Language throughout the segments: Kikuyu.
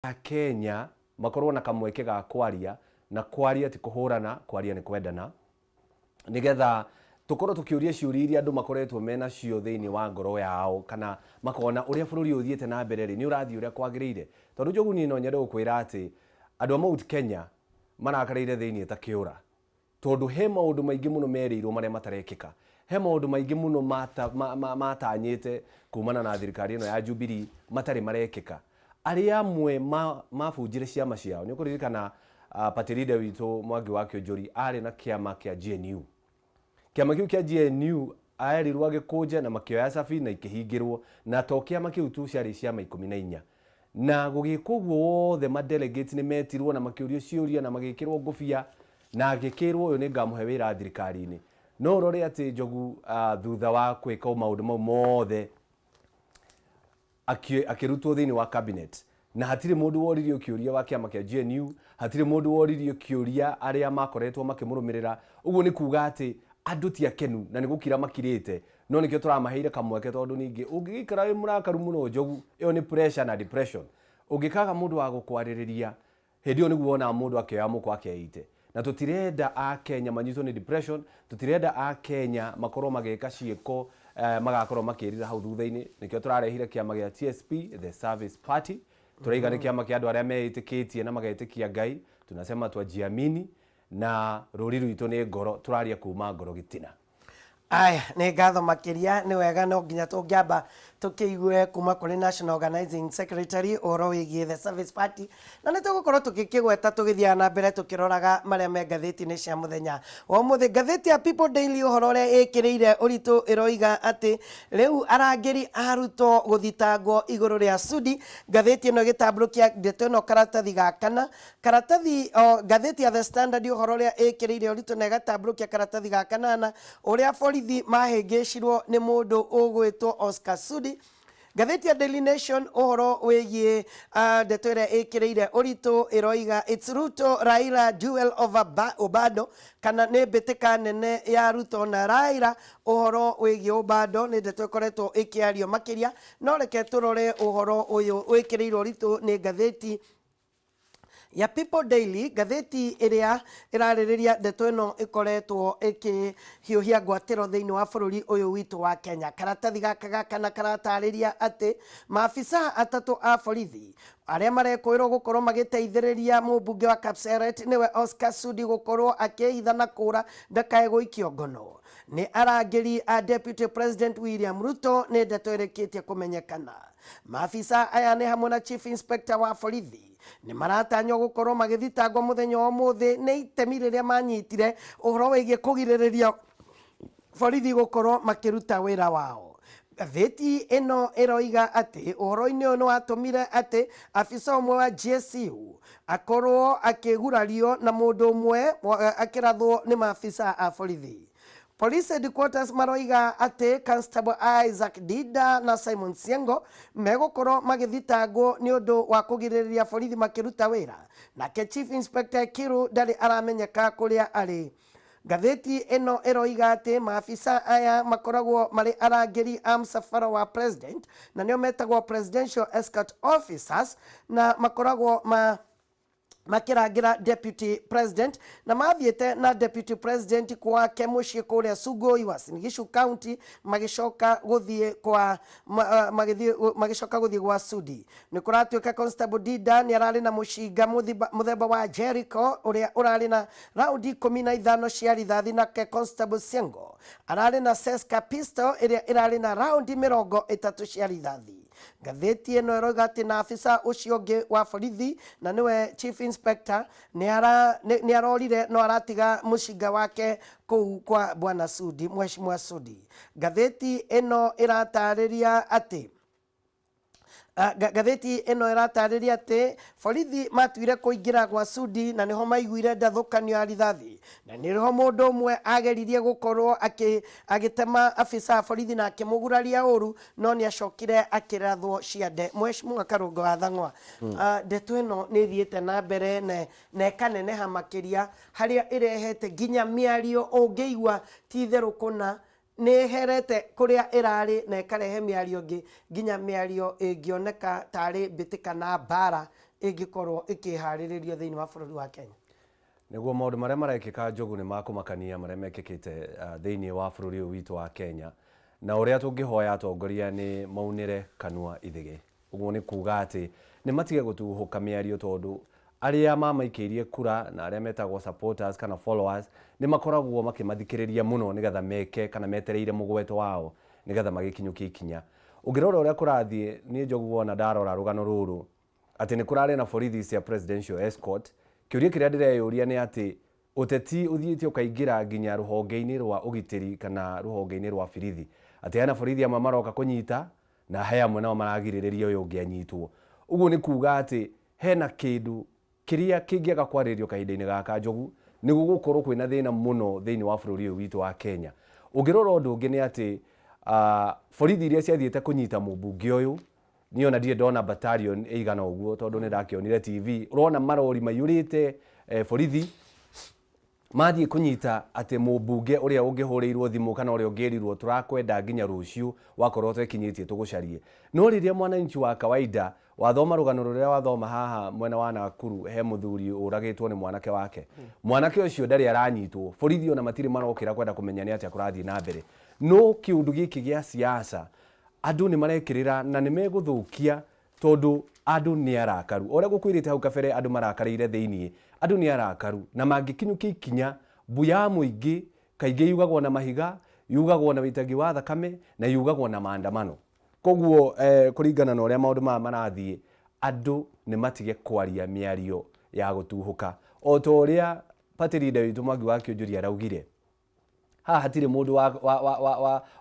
Akenya makorwo na kamweke ga kwaria, na kwaria ti kũhũrana, kwaria nĩ kwendana, nĩgetha tũkorwo tũkĩũria ciũria iria andũ makoretwo menacio thĩinĩ wa ngoro yao, kana makona ũrĩa bũrũri ũyũ ũthiĩte na mbere rĩ, nĩ ũrathiĩ ũrĩa kwagĩrĩire. Tondũ Njogu niĩ no nyende gũkwĩra atĩ andũ a Mount Kenya marakarĩire thĩinĩ ta kĩũra. Tondũ he maũndũ maingĩ mũno merĩirwo marĩa matarekĩka. He maũndũ maingĩ mũno matanyĩte kumana na thirikari ĩno ya Jubilee matarĩ marekĩka. Arĩa amwe mabunjire ciama ciao, nĩ ũkũririkana party leader witũ Mwangi wa Kĩũnjũri arĩ na kĩama kĩa GNU. Kĩama kĩu kĩa GNU erirwo agĩkũnje na makĩoya cabi na ikĩhingĩrwo. Na to kĩama kĩu tu, ciarĩ ciama 14. Na gũgĩkwo ũguo wothe ma delegates nĩ metirwo na makĩũrio ciũria na magĩkĩrwo ngũbia na agĩkĩrwo ũyũ nĩ ngamũhe wĩra thirikari-inĩ. No ũrore atĩ Njogu thutha wa gwĩka maũndũ mau mothe akĩrutwo thĩinĩ wa cabinet na hatirĩ mũndũ woririo kĩũria wa kĩama kĩa GNU, hatirĩ mũndũ woririo kĩũria arĩa makoretwo makĩmũrũmĩrĩra. Ũguo nĩ kuga atĩ andũ ti akenu na nĩ gũkira makirĩte, no nĩkĩo tũramaheire kamweke tondũ ningĩ ũngĩgĩikara wĩ mũrakaru mũno Njogu, ĩyo nĩ pressure na depression. Ũngĩkaga mũndũ wa gũkwarĩrĩria, hĩndĩ ĩyo nĩguo wonaga mũndũ akĩoya mũkwa akeite. Na tũtirenda Akenya manyitwo nĩ depression, tũtirenda Akenya makorwo magĩka ciĩko magakorwo makĩrira hau thutha-inĩ. Nĩkĩo tũrarehire kĩama gĩa TSP, The Service Party. Tũraiga nĩ kĩama kĩa andũ arĩa meĩtĩkĩtie na magetĩkia Ngai. Tunasema twajiamini na rũri rwitũ nĩ ngoro, tũraria kuma ngoro gĩtina. Aya, nĩ ngatho makĩria. Nĩ wega, no nginya tũngĩamba tũkĩigue kuma kũrĩ National Organizing Secretary ũhoro wĩgiĩ The Service Party, na nĩ tũgũkorwo tũgĩkĩgweta tũgĩthiaga na mbere tũkĩroraga marĩa me ngathĩti-inĩ cia mũthenya wa ũmũthĩ. Ngathĩti ya People Daily, ũhoro ũrĩa ĩkĩrĩire ũritũ ĩroiga atĩ rĩu arangĩri a Ruto gũthitangwo igũrũ rĩa Sudi. Ngathĩti ĩno ĩgĩtambũrũkia ndeto ĩno karatathi ga kana. Karatathi o ngathĩti ya The Standard, ũhoro ũrĩa ĩkĩrĩire ũritũ na ĩgatambũrũkia karatathi ga kanana, ũrĩa borithi mahĩngĩcirwo nĩ mũndũ ũgwĩtwo Oscar Sudi. Ngathĩti ya Daily Nation, ũhoro wĩgiĩ ndeto ĩrĩa ĩkĩrĩire ũritũ ĩroiga "It's Ruto Raila duel over Obado", kana nĩ mbĩtĩka nene ya Ruto na Raila ũhoro wĩgiĩ Obado. Nĩ ndeto ĩkoretwo ĩkĩario makĩria, no reke tũrore ũhoro ũyũ wĩkĩrĩire ũritũ nĩ ngathĩti ya People Daily, ngathĩti ĩrĩa ĩrarĩrĩria ndeto ĩno ĩkoretwo ĩkĩhiũhia ngwatĩro thĩinĩ wa bũrũri ũyũ witũ wa Kenya. Karatathi gaka ga kana karatarĩria atĩ maabisa atatũ a borithi arĩa marekũĩrwo gũkorwo magĩteithĩrĩria mũmbunge wa Kapseret, nĩwe Oscar Sudi, gũkorwo akĩhitha na kũra ndakae gũikio ngono nĩ arangĩri a Deputy President William Ruto, nĩ ndeto ĩrĩkĩtie kũmenyekana. Maabisa aya nĩ hamwe na Chief Inspector wa borithi, nĩ maratanywo gũkorwo magĩthitangwo mũthenya wa ũmũthĩ nĩ itemi rĩrĩa manyitire ũhoro wĩgiĩ kũgirĩrĩria borithi gũkorwo makĩruta wĩra wao. Ngathĩti ĩno ĩroiga atĩ ũhoro-inĩ ũyũ nĩ watũmire atĩ afisa ũmwe wa GSU akorwo akĩgurario na mũndũ ũmwe akĩrathwo nĩ maabisa a borithi. Police Headquarters maroiga atĩ Constable Isaac Dida na Simon Siengo megũkorwo magĩthitangwo nĩ ũndũ wa kũgirĩrĩria borithi makĩruta wĩra. Nake Chief Inspector Kiru ndarĩ aramenyeka kũrĩa arĩ. Ngathĩti ĩno ĩroiga atĩ maabisa aya makoragwo marĩ arangĩri a mũcabara wa president, na nĩo metagwo Presidential Escort Officers, na makoragwo ma makĩrangĩra Deputy President, na mathiĩte na Deputy President gwake mũciĩ kũrĩa Sugoi, Uasin Gishu County, magĩcoka gũthiĩ kwa magĩthiĩ magĩcoka gũthiĩ gwa Sudi. Nĩ kũratuĩka Constable Dida nĩ ararĩ na mũcinga mũthemba wa Jericho ũrĩa ũrarĩ na raundi 15 cia rithathi, nake Constable Siengo ararĩ na Ceska pistol ĩrĩa ĩrarĩ na raundi 30 cia rithathi. Ngathĩti ĩno ĩroiga atĩ na afisa ũcio ũngĩ wa borithi, na nĩwe Chief Inspector, nĩ arorire no aratiga mũcinga wake kũu kwa Bwana Sudi, Mheshimiwa Sudi. Ngathĩti ĩno ĩratarĩria atĩ ngathĩti ĩno ĩratarĩria atĩ borithi matuire kũingĩra gwa Sudi na nĩho maiguire ndathũkanio ya rithathi, na nĩho mũndũ ũmwe ageririe gũkorwo agĩtema afisa a borithi na akĩmũguraria ũru, no nĩ acokire akĩrathwo ciande. Mheshimiwa Karũngo wa Thang'wa, ndeto ĩno nĩ ĩthiĩte na mbere na ĩkaneneha makĩria, harĩa ĩrehete nginya mĩario ũngĩigua ti itherũ kũna nĩ ĩherete kũrĩa ĩrarĩ na ĩkarehe mĩario ĩngĩ, nginya mĩario ĩngĩoneka tarĩ mbĩtĩka na mbara. Ĩngĩkorwo ĩkĩharĩrĩrio thĩinĩ wa bũrũri wa Kenya. Nĩguo maũndũ marĩa marekĩka, Njogu, nĩ makũmakania marĩa mekĩkĩte thĩinĩ wa bũrũri ũyũ witũ wa Kenya, na ũrĩa tũngĩhoya atongoria nĩ maunĩre kanua ithĩgĩ. Ũguo nĩ kuga atĩ nĩ matige gũtuhũka mĩario, tondũ arĩa mamaikĩirie kura na arĩa metagwo supporters kana followers nĩ makoragwo makĩmathikĩrĩria mũno nĩgetha meke kana metereire mũgweto wao nĩgetha magĩkinyũkie ikinya. Ũngĩrora ũrĩa kũrathiĩ, niĩ, Njogu, wona ndarora rũgano rũrũ atĩ nĩ kũrarĩ na borithi cia presidential escort, kĩũria kĩrĩa ndĩreyũria nĩ atĩ ũteti ũthiĩte ũkaingĩra nginya rũhonge-inĩ rwa ũgitĩri kana rũhonge-inĩ rwa birithi, atĩ hena borithi amwe maroka kũnyita na he amwe nao maragirĩrĩria ũyũ ũngĩ anyitwo. Ũguo nĩ kuga atĩ hena kĩndũ kĩrĩa kĩngĩaga kwarĩrĩrio kahinda-inĩ gaka, Njogu, nĩ gũgũkorwo kwĩna thĩna mũno thĩinĩ wa bũrũri ũyũ witũ wa Kenya. Ũngĩrora ũndũ ũngĩ nĩ atĩ borithi iria ciathiĩte kũnyita mũmbunge ũyũ, niĩ ona ndirĩ ndona battalion ĩigana ũguo, tondũ nĩ ndakĩonire TV ũrona marori maiyũrĩte borithi mathiĩ kũnyita atĩ mũmbunge ũrĩa ũngĩhũrĩirwo thimũ kana ũrĩa ũngĩrirwo tũrakwenda nginya rũciũ wakorwo ũtekinyĩtie tũgũcarie. No rĩrĩa mwananchi wa kawaida wathoma rũgano rũrĩa wathoma haha mwena wa Nakuru, he mũthuri ũragĩtwo nĩ mwanake wake, mwanake ũcio ndarĩ aranyitwo, borithi ona matirĩ marokĩra kwenda kũmenya nĩ atĩa kũrathiĩ na mbere. No kĩũndũ gĩkĩ gĩa siasa andũ nĩ marekĩrĩra na nĩ megũthũkia, tondũ andũ nĩ arakaru. O ũrĩa ngũkwĩrĩte hau kabere, andũ marakarĩire thĩiniĩ, andũ nĩ arakaru na mangĩkinyũkia ikinya, mbu ya mũingĩ kaingĩ yugagwo na mahiga, yugagwo na wĩitangi wa thakame na yugagwo na maandamano. Koguo kũringana na ũrĩa maũndũ maya marathiĩ, andũ nĩ matige kwaria mĩario ya gũtuhũka. O ta ũrĩa party leader witũ Mwangi wa Kĩũnjũri araugire, haha hatirĩ mũndũ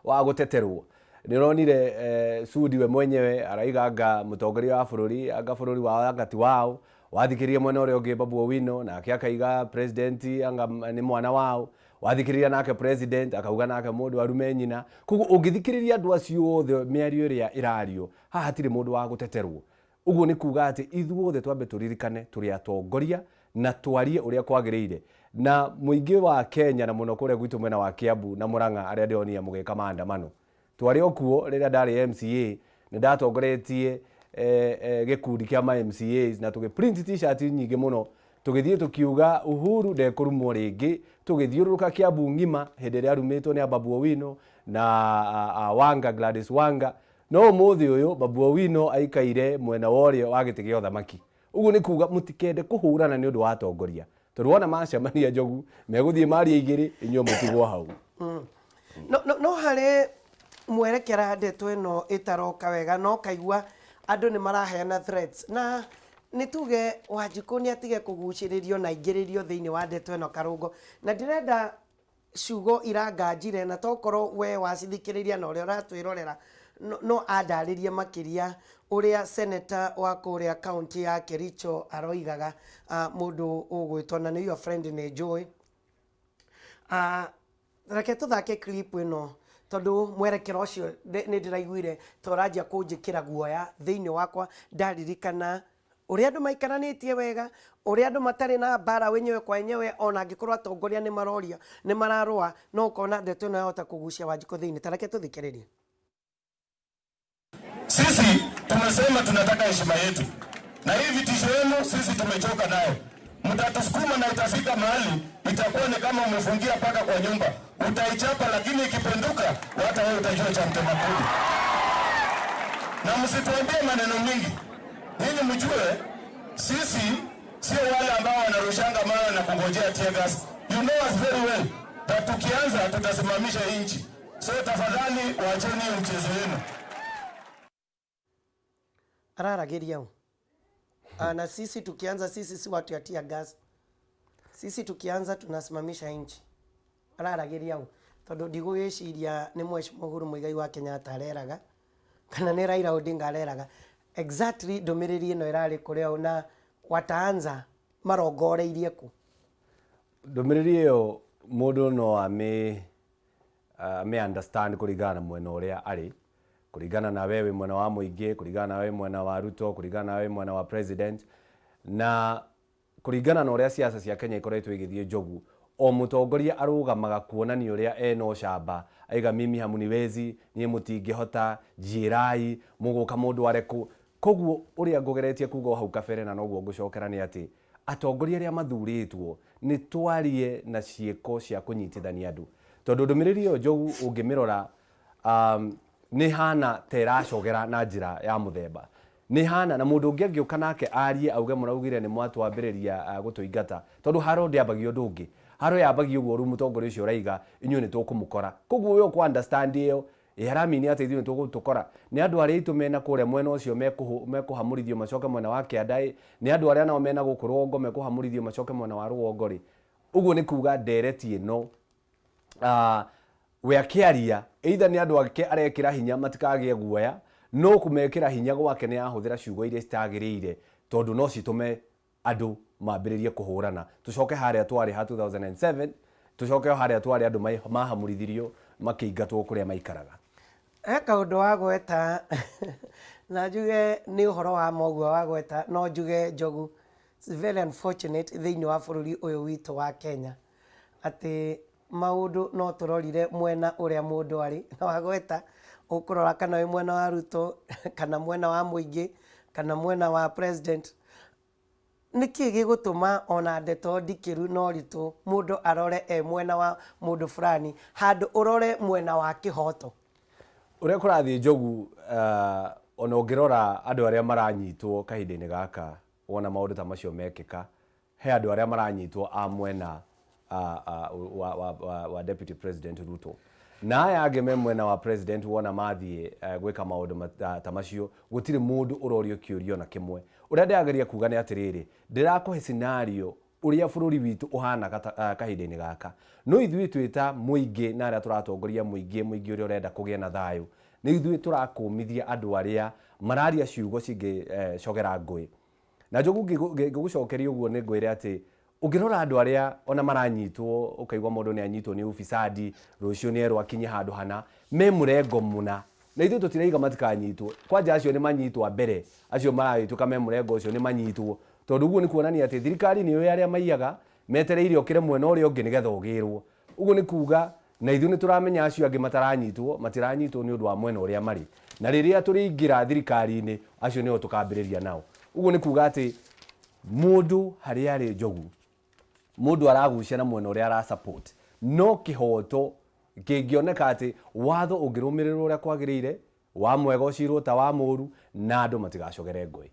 wa gũteterwo. Nĩ ũronire Sudi we mwenyewe araiga anga mũtongoria wa bũrũri, anga bũrũri wao anga ti wao. Wathikĩrĩria mwena ũrĩa ũngĩ, Babu Owino nake akaiga president anga nĩ mwana wao. Wathikĩrĩria nake president akauga nake mũndũ arume nyina. Koguo ũngĩthikĩrĩria andũ acio othe, mĩario ĩrĩa ĩrario haha, hatirĩ mũndũ wa gũteterwo. Ũguo nĩ kuga atĩ ithuothe twambe tũririkane tũrĩ atongoria na twarie ũrĩa kwagĩrĩire na mũingĩ wa Kenya, na mũno kũrĩa gwitũ mwena wa Kiambu na Murang'a, arĩa ndĩronire mũgĩka maandamano. Twarĩ o kuo rĩrĩa ndarĩ MCA, nĩ ndatongoretie gĩkundi kĩa ma MCAs na tũgĩ print T-shirt nyingĩ mũno, tũgĩthiĩ tũkiuga Uhuru ndekũrumwo rĩngĩ, tũgĩthiũrũrũka Kiambu ng'ima hĩndĩ ĩrĩa arumĩtwo nĩ Babu Owino na Wanga, Gladys Wanga. No ũmũthĩ ũyũ Babu Owino aikaire mwena wa ũrĩo wa gĩtĩ gĩa ũthamaki. Ũguo nĩ kuga mũtikende kũhũrana nĩ ũndũ wa atongoria, tondũ wona macemania, Njogu, megũthiĩ maria igĩrĩ, inyuĩ mũtigwo hau. No harĩ mwerekera ndeto ĩno ĩtaroka wega, no kaigua andũ nĩ maraheana threats, na nĩ tuge Wanjikũ nĩ atige kũgucĩrĩrio na aingĩrĩrio thĩinĩ wa ndeto ĩno, Karũngo. Na ndĩrenda ciugo iranganjire, na tokorwo we wacithikĩrĩria na ũrĩa ũratwĩrorera no andarĩrie makĩria ũrĩa senator wa kũrĩa kaunti ya Kericho aroigaga, mũndũ ũgwĩtwo na nĩ your friend, nĩ njũĩ. Reke tũthake clip ĩno, tondũ mwerekera ũcio nĩ ndĩraiguire ta ũranjia kũnjĩkĩra guoya thĩinĩ wakwa ndaririkana ũrĩa andũ maikaranĩtie wega, ũrĩa andũ matarĩ na mbara wenyewe kwa wenyewe, ona angĩkorwo atongoria nĩ maroria nĩ mararũa, no ũkona ndeto ĩno yahota kũgucia Wanjikũ thĩinĩ. Ta reke tũthikĩrĩrie. Sisi tumesema tunataka heshima yetu, na hii vitisho yenu sisi tumechoka nayo. Mtatusukuma na itafika mahali itakuwa ni kama umefungia paka kwa nyumba, utaichapa, lakini ikipenduka hata wewe utajua cha mtema kuni. Na msituambie maneno mingi, ili mjue sisi sio wale ambao wanarushanga mawe na kungojea tear gas. You know us very well that tukianza tutasimamisha nchi. So tafadhali wacheni hiyo mchezo wenu. Araragĩria ũ? Na sisi tukianza, sisi si watu ya tear gas, sisi tukianza tunasimamisha nchi. Araragĩria ũ? Tondũ ndigũgĩciria nĩ Mheshimiwa Uhuru Muigai wa Kenyatta areraga, kana nĩ Raila Odinga areraga. Exactly ndũmĩrĩri ĩno ĩrarĩ kũrĩa ũ, na wataanza marongoreirie kũ? Ndũmĩrĩri ĩyo mũndũ no amĩ understand kũringana na mwena ũrĩa arĩ, kũringana na we wĩ mwena wa mũingĩ, kũringana na we wĩ mwena wa Ruto, kũringana na we wĩ mwena wa president, na kũringana na ũrĩa siasa cia Kenya ikoretwo igĩthiĩ, Njogu. O mũtongoria arũgamaga kuonania ũrĩa ena ũcamba, aiga mimi hamuniwezi, niĩ mũtingĩhota, njiĩrai mũgũka mũndũ arekũ. Koguo ũrĩa ngũgeretie kuga o hau kabere na noguo ngũcokera nĩ atĩ atongoria arĩa mathurĩtwo nĩ twarie na ciĩko cia kũnyitithania andũ. Tondũ ndũmĩrĩri ĩyo Njogu ũngĩmĩrora nĩ ĩhana ta ĩracogera na njĩra ya mũthemba. Nĩ ĩhana na mũndũ ũngĩ angĩũka nake arie auge mũraugire nĩ mwatwambĩrĩria gũtũingata. Tondũ haro ndĩambagia ũndũ ũngĩ. Haro yambagia ũguo rĩu mũtongoria ũcio ũraiga inyuĩ nĩ tũkũmũkora. Koguo we ũkũ understand ĩyo Ĩ aramini atĩ ithuĩ nĩtũgũtũkora? Nĩ andũ arĩa aitũ mena kũrĩa mwena ũcio mekũhamũrithio macoke mwena wa kĩanda ĩ? Nĩ andũ arĩa nao mena gũkũ rũgongo mekũhamũrithio macoke mwena wa rũgongo rĩ? Ũguo nĩ kuga ndereti ĩno we akĩaria either nĩ andũ ake arekĩra hinya matikagĩe guoya, no kũmekĩra hinya gwake nĩ arahũthĩra ciugo iria citagĩrĩire tondũ no citũme andũ mambĩrĩrie kũhũrana. Tũcoke harĩa twarĩ ha 2007, tũcoke o harĩa twarĩ andũ mahamũrithirio makĩingatwo kũrĩa maikaraga. He kaũndũ wagweta na njuge nĩ ũhoro wa ma ũguo wagweta, no njuge Njogu, it's very unfortunate thĩinĩ wa bũrũri ũyũ witũ wa Kenya atĩ maũndũ no tũrorire mwena ũrĩa mũndũ arĩ, na wagweta ũkũrora kana wĩ mwena wa Ruto kana mwena wa mũingĩ kana mwena wa president. Nĩkĩ gĩgũtũma ona ndeto ndikĩru na ũritũ mũndũ arore e mwena wa mũndũ fulani handũ ũrore mwena wa kĩhoto? Ũrĩa kũrathiĩ Njogu, ona ũngĩrora andũ arĩa maranyitwo kahinda-inĩ gaka wona maũndũ ta macio mekĩka, he andũ arĩa maranyitwo a mwena wa Deputy President Ruto. Na aya angĩ me mwena wa President wona mathiĩ gwĩka maũndũ ta macio, gũtirĩ mũndũ ũrorio kĩũria ona kĩmwe. Ũrĩa ndĩrageria kuga nĩ atĩrĩrĩ, ndĩrakũhe scenario ũrĩa bũrũri witũ ũhana kahinda-inĩ gaka. No ithuĩ twĩ ta mũingĩ na arĩa tũratongoria mũingĩ, mũingĩ ũrĩa ũrenda kũgĩe na thayũ, nĩ ithuĩ tũrakũmithia andũ arĩa mararia ciugo cingĩcogera ngũĩ. Na Njogu ngĩgũcokeria ũguo nĩ ngwĩre atĩ ũngĩrora andũ arĩa ona maranyitwo ũkaigua mũndũ nĩ anyitwo nĩ ufisadi, rũciũ nĩ erwo akinye handũ hana, me mũrengo mũna. Na ithuĩ tũtiraiga matikanyitwo. Kwanja acio nĩ manyitwo a mbere, acio maragĩtuĩka me mũrengo ũcio nĩ manyitwo. Tondũ ũguo nĩ kuonania atĩ thirikari nĩ yũĩ arĩa maiyaga, metereire ũkĩre mwena ũrĩa ũngĩ nĩgetha ũgĩrwo. Ũguo nĩ kuga na ithuĩ nĩ tũramenya acio angĩ mataranyitwo, matiranyitwo nĩ ũndũ wa mwena ũrĩa marĩ. Na rĩrĩa tũrĩingĩra thirikari-inĩ, acio nĩo tũkambĩrĩria nao. Ũguo nĩ kuga atĩ mũndũ harĩa arĩ Njogu, mũndũ aragucia na mwena ũrĩa ara support. No kĩhoto kĩngĩoneka atĩ watho ũngĩrũmĩrĩrwo ũrĩa kwagĩrĩire, wa mwega ũcirwo ta wa mũru, na andũ matigacogere ngũĩ.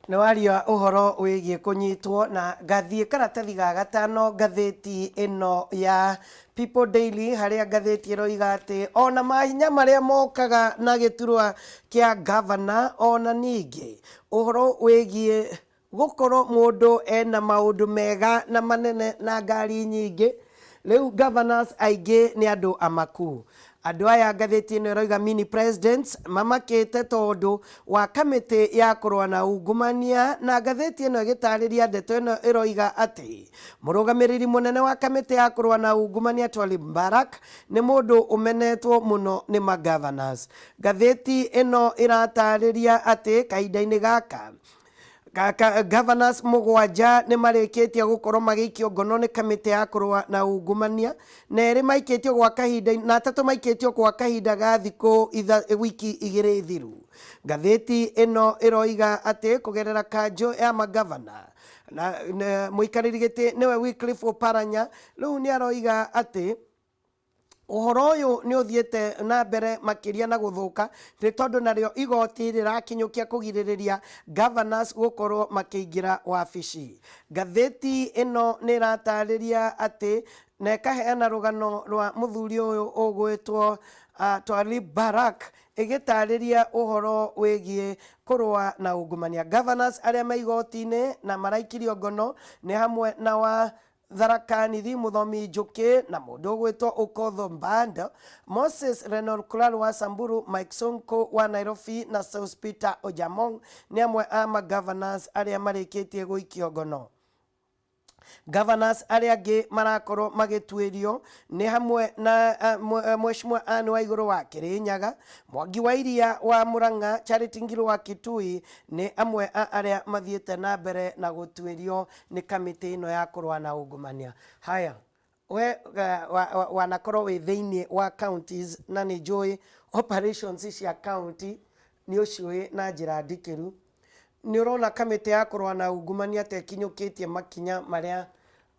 Nĩ waria ũhoro wĩgiĩ kũnyitwo na ngathiĩ karatathi ga gatano ngathĩti ĩno ya People Daily harĩa ngathĩti ĩroiga atĩ ona mahinya marĩa mokaga na gĩturwa kĩa ngavana ona ningĩ ũhoro wĩgiĩ gũkorwo mũndũ ena maũndũ mega na manene na ngari nyingĩ Rĩu governors aingĩ nĩ andũ amaku. Andũ aya ngathĩti ĩno ĩroiga mini presidents mamakĩte tondũ wa kamĩtĩ ya kũrũa na ungumania na ngathĩti ĩno ĩgĩtarĩria ndeto ĩno ĩroiga atĩ mũrũgamĩrĩri mũnene wa kamĩtĩ ya kũrũa na ungumania Twalib Mbarak nĩ mũndũ ũmenetwo mũno nĩ ma governors. Ngathĩti ĩno ĩratarĩria atĩ kahinda-inĩ gaka Governors mũgwanja nĩ marĩkĩtie gũkorwo magĩikio ngono nĩ kamĩtĩ ya kũrũa na ungumania na erĩ maikĩtio gwa kahinda na atatũ maikĩtio gwa kahinda ga thikũ wiki igĩrĩ thiru. Ngathĩti ĩno ĩroiga atĩ kũgerera kanjũ ya magavana na mũikarĩri gĩtĩ nĩwe Wycliffe Oparanya rĩu nĩ aroiga atĩ Ũhoro ũyũ nĩ ũthiĩte na mbere makĩria na gũthũka nĩ tondũ narĩo igoti rĩrakinyũkia kũgirĩrĩria governors gũkorwo makĩingĩra wabici. Ngathĩti ĩno nĩ ĩratarĩria atĩ na ĩkaheana rũgano rwa mũthuri ũyũ ũgwĩtwo Twalib Barak ĩgĩtarĩria ũhoro wĩgiĩ kũrũa na ungumania. Governors arĩa me igoti-inĩ na maraikirio ngono nĩ hamwe na wa Tharaka Nithi, Mũthomi Njũkĩ na mũndũ ũgwĩtwo Okoth Mbando, Moses Lenolkulal wa Samburu, Mike Sonko wa Nairobi na Sospeter Ojamong nĩ amwe a ma governors arĩa marĩkĩtie gũikio ngono. Governors arĩa angĩ marakorwo magĩtuĩrio nĩ hamwe na Mheshimiwa Anne Waigũrũ wa Kĩrĩnyaga, Mwangi wa Iria wa Murang'a, Charity Ngilu wa Kitui nĩ amwe a arĩa mathiĩte na mbere na gũtuĩrio nĩ kamĩtĩ ĩno ya kũrũa na ungumania. Haya, we wanakorwo wĩ thĩinĩ wa counties na nĩ njũĩ operations cia county. Nĩ ũciũĩ na njĩra ndikĩru. Nĩ ũrona kamĩtĩ ya kũrũa na ungumania ta ĩkinyũkĩtie makinya marĩa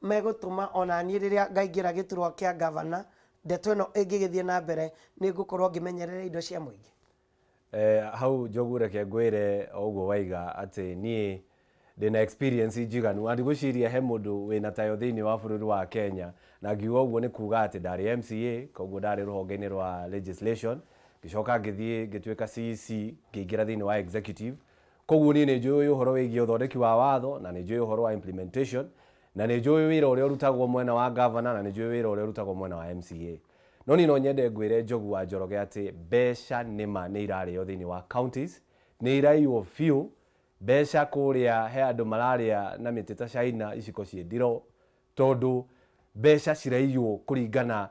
megũtũma ona niĩ rĩrĩa ngaingĩra gĩturwa kĩa ngavana, ndeto ĩno ĩngĩgĩthiĩ na mbere nĩ ngũkorwo ngĩmenyerera indo cia mũingĩ? Hau Njogu reke ngwĩre o ũguo waiga atĩ niĩ ndĩna experience njiganu na ndigwĩciria he mũndũ wĩna tayo thĩinĩ wa bũrũri wa Kenya, na ngiuga ũguo nĩ kuga atĩ ndarĩ MCA, koguo ndarĩ rũhonge-inĩ rwa legislation, ngĩcoka ngĩthiĩ ngĩtuĩka CEC, ngĩingĩra thĩinĩ wa executive, koguo niĩ nĩ njũĩ ũhoro wĩgiĩ ũthondeki wa watho, na nĩ njũĩ ũhoro wa implementation, na nĩ njũĩ wĩra ũrĩa ũrutagwo mwena wa governor, na nĩ njũĩ wĩra ũrĩa ũrutagwo mwena wa MCA. No niĩ no nyende ngwĩre Njogu wa Njoroge atĩ mbeca nĩma nĩ irarĩo thĩinĩ wa counties, nĩ iraiywo biũ. Mbeca kũrĩa he andũ mararĩa na mĩtĩ ta China iciko ciĩ ndiro, tondũ mbeca ciraiywo kũringana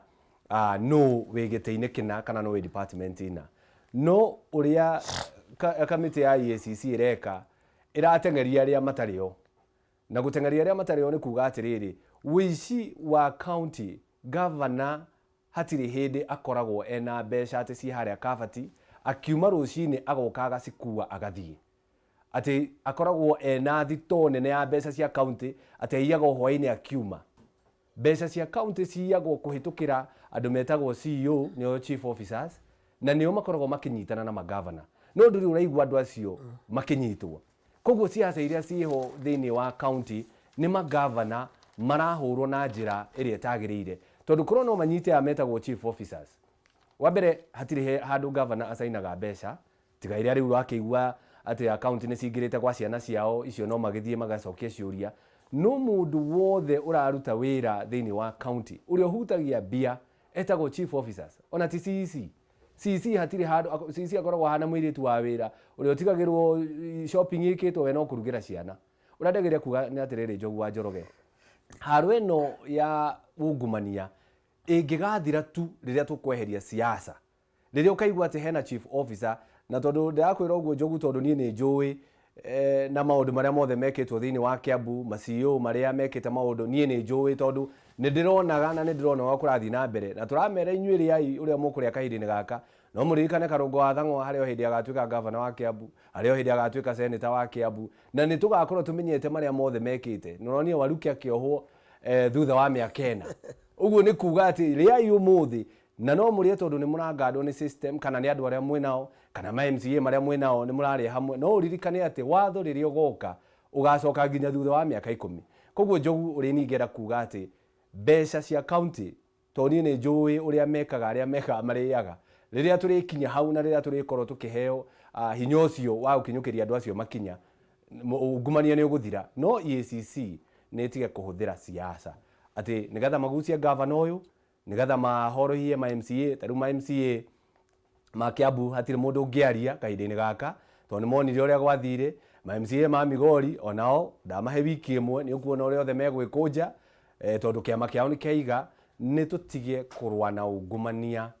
nũ wĩ gĩtĩ-inĩ kĩna kana nũ wĩ department ĩna. No ũrĩa kamĩtĩ ya EACC ĩreka, ĩrateng'eria arĩa matarĩ o. Na gũteng'eria arĩa matarĩ o nĩ kuga atĩrĩrĩ, ũici wa county, governor hatirĩ hĩndĩ akoragwo ena mbeca atĩ ciĩ harĩa kabati, akiuma rũcinĩ agoka agacikua agathiĩ. Atĩ akoragwo ena thitoo nene ya mbeca cia county, atĩ aiyaga o hwainĩ akiuma. Mbeca cia county ciyagwo kũhĩtũkĩra andũ metagwo CEO, nĩo chief officers, na nĩo makoragwo makĩnyitana na magavana. No ndũrĩ ũraigua andũ acio makĩnyitwo. Koguo siasa iria ciĩho thĩinĩ wa county nĩ magavana marahũrwo na njĩra ĩrĩa ĩtagĩrĩire. Tondũ korwo no manyite aya metagwo chief officers. Wa mbere hatirĩ handũ gavana acainaga mbeca, tiga iria rĩu ũrakĩigua atĩ account nĩ cingĩrĩte gwa ciana ciao, icio no magĩthiĩ magacokia ciũria. No mũndũ wothe ũraruta wĩra thĩinĩ wa county, ũrĩa ũhutagia mbia, etagwo chief officers, ona ti CEC. CEC hatirĩ handũ, CEC akoragwo ahana mũirĩtu wa wĩra, ũrĩa ũtigagĩrwo shopping ĩkĩtwo we no kũrugĩra ciana. Ũrĩa ndagĩrĩire kuga nĩ atĩrĩrĩ Njogu wa Njoroge, haro ĩno ya ungumania ĩngĩgathira tu rĩrĩa tũkweheria siasa. Rĩrĩa ũkaigua atĩ hena chief officer, na tondũ ndĩrakwĩra ũguo Njogu tondũ niĩ nĩ njũĩ na maũndũ marĩa mothe mekĩtwo thĩinĩ wa Kiambu, ma CEO marĩa mekĩte maũndũ, niĩ nĩ njũĩ tondũ nĩ ndĩronaga na nĩ ndĩrona ũrĩa kũrathiĩ na mbere, na tũramera inyuĩ rĩai ũrĩa mũkũrĩa kahinda-inĩ gaka, no mũririkane Karũngo wa Thang'wa harĩ o hĩndĩ agatuĩka gavana wa Kiambu, harĩ o hĩndĩ agatuĩka senator wa Kiambu, na nĩ tũgakorwo tũmenyete marĩa mothe mekĩte. Nĩ ũronire Waluke akĩohwo thutha wa mĩaka ĩna. Ũguo nĩ kuga atĩ rĩai ũmũthĩ, na no mũrĩe tondũ nĩ mũrangandwo nĩ system kana nĩ andũ arĩa mwĩnao kana ma MCA marĩa mwĩnao nĩ mũrarĩa hamwe, no ũririkane atĩ watho rĩrĩa ũgoka ũgacoka nginya thutha wa mĩaka ikũmi. Koguo Njogu ũrĩa niĩ ingĩenda kuga atĩ mbeca cia county, tondũ niĩ nĩ njũĩ ũrĩa mekaga arĩa mekaga marĩaga, rĩrĩa tũrĩkinya hau na rĩrĩa tũrĩkorwo tũkĩheo hinya ũcio wa gũkinyũkĩria andũ acio makinya, ungumania nĩ ũgũthira. No EACC nĩ ĩtige kũhũthĩra siasa atĩ nĩgetha magucie gavana ũyũ, nĩgetha mahorohie ma MCA. Ta rĩu ma MCA ma Kiambu hatirĩ mũndũ ũngĩaria kahinda-inĩ gaka tondũ nĩ monire ũrĩa gwathire. Ma MCA ma Migori onao ndamahe wiki ĩmwe nĩ ũkuona ũrĩa othe megwĩkũnja, tondũ kĩama kĩao nĩ kĩaiga. Nĩ tũtige kũrũa na ungumania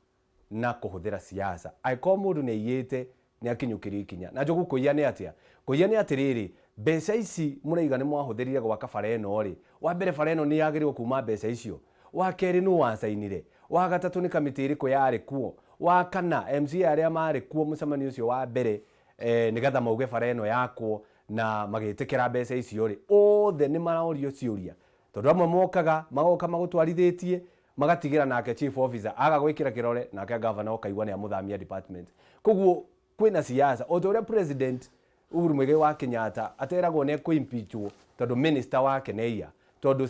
na kũhũthĩra siasa. Angĩkorwo mũndũ nĩ aiyĩte nĩ akinyũkĩrio ikinya. Na Njogu, kũiya nĩ atĩa? Kũiya nĩ atĩrĩrĩ, mbeca ici mũraiga nĩ mwahũthĩrire gwaka bara ĩno rĩ, wa mbere bara ĩno nĩ yagĩrĩirwo kuma mbeca icio? Wa kerĩ nũ wacainire? Wa gatatũ nĩ kamĩtĩ ĩrĩkũ yarĩ kuo? Wa kana MCA arĩa marĩ kuo mũcemanio ũcio wa mbere nĩgetha mauge bara ĩno yakwo na magĩtĩkĩra mbeca icio rĩ, othe nĩ marorio ciũria? Tondũ amwe mokaga magoka magũtwarithĩtie magatigĩra nake chief officer aga gwĩkĩra kĩrore, nake governor ũkaigua nĩ amũthamia department. Koguo kwĩna siasa o ta ũrĩa President Uhuru Muigai wa Kenyatta ateragwo nĩ ekũ-impeachwo tondũ minister wake nĩ aiya, tondũ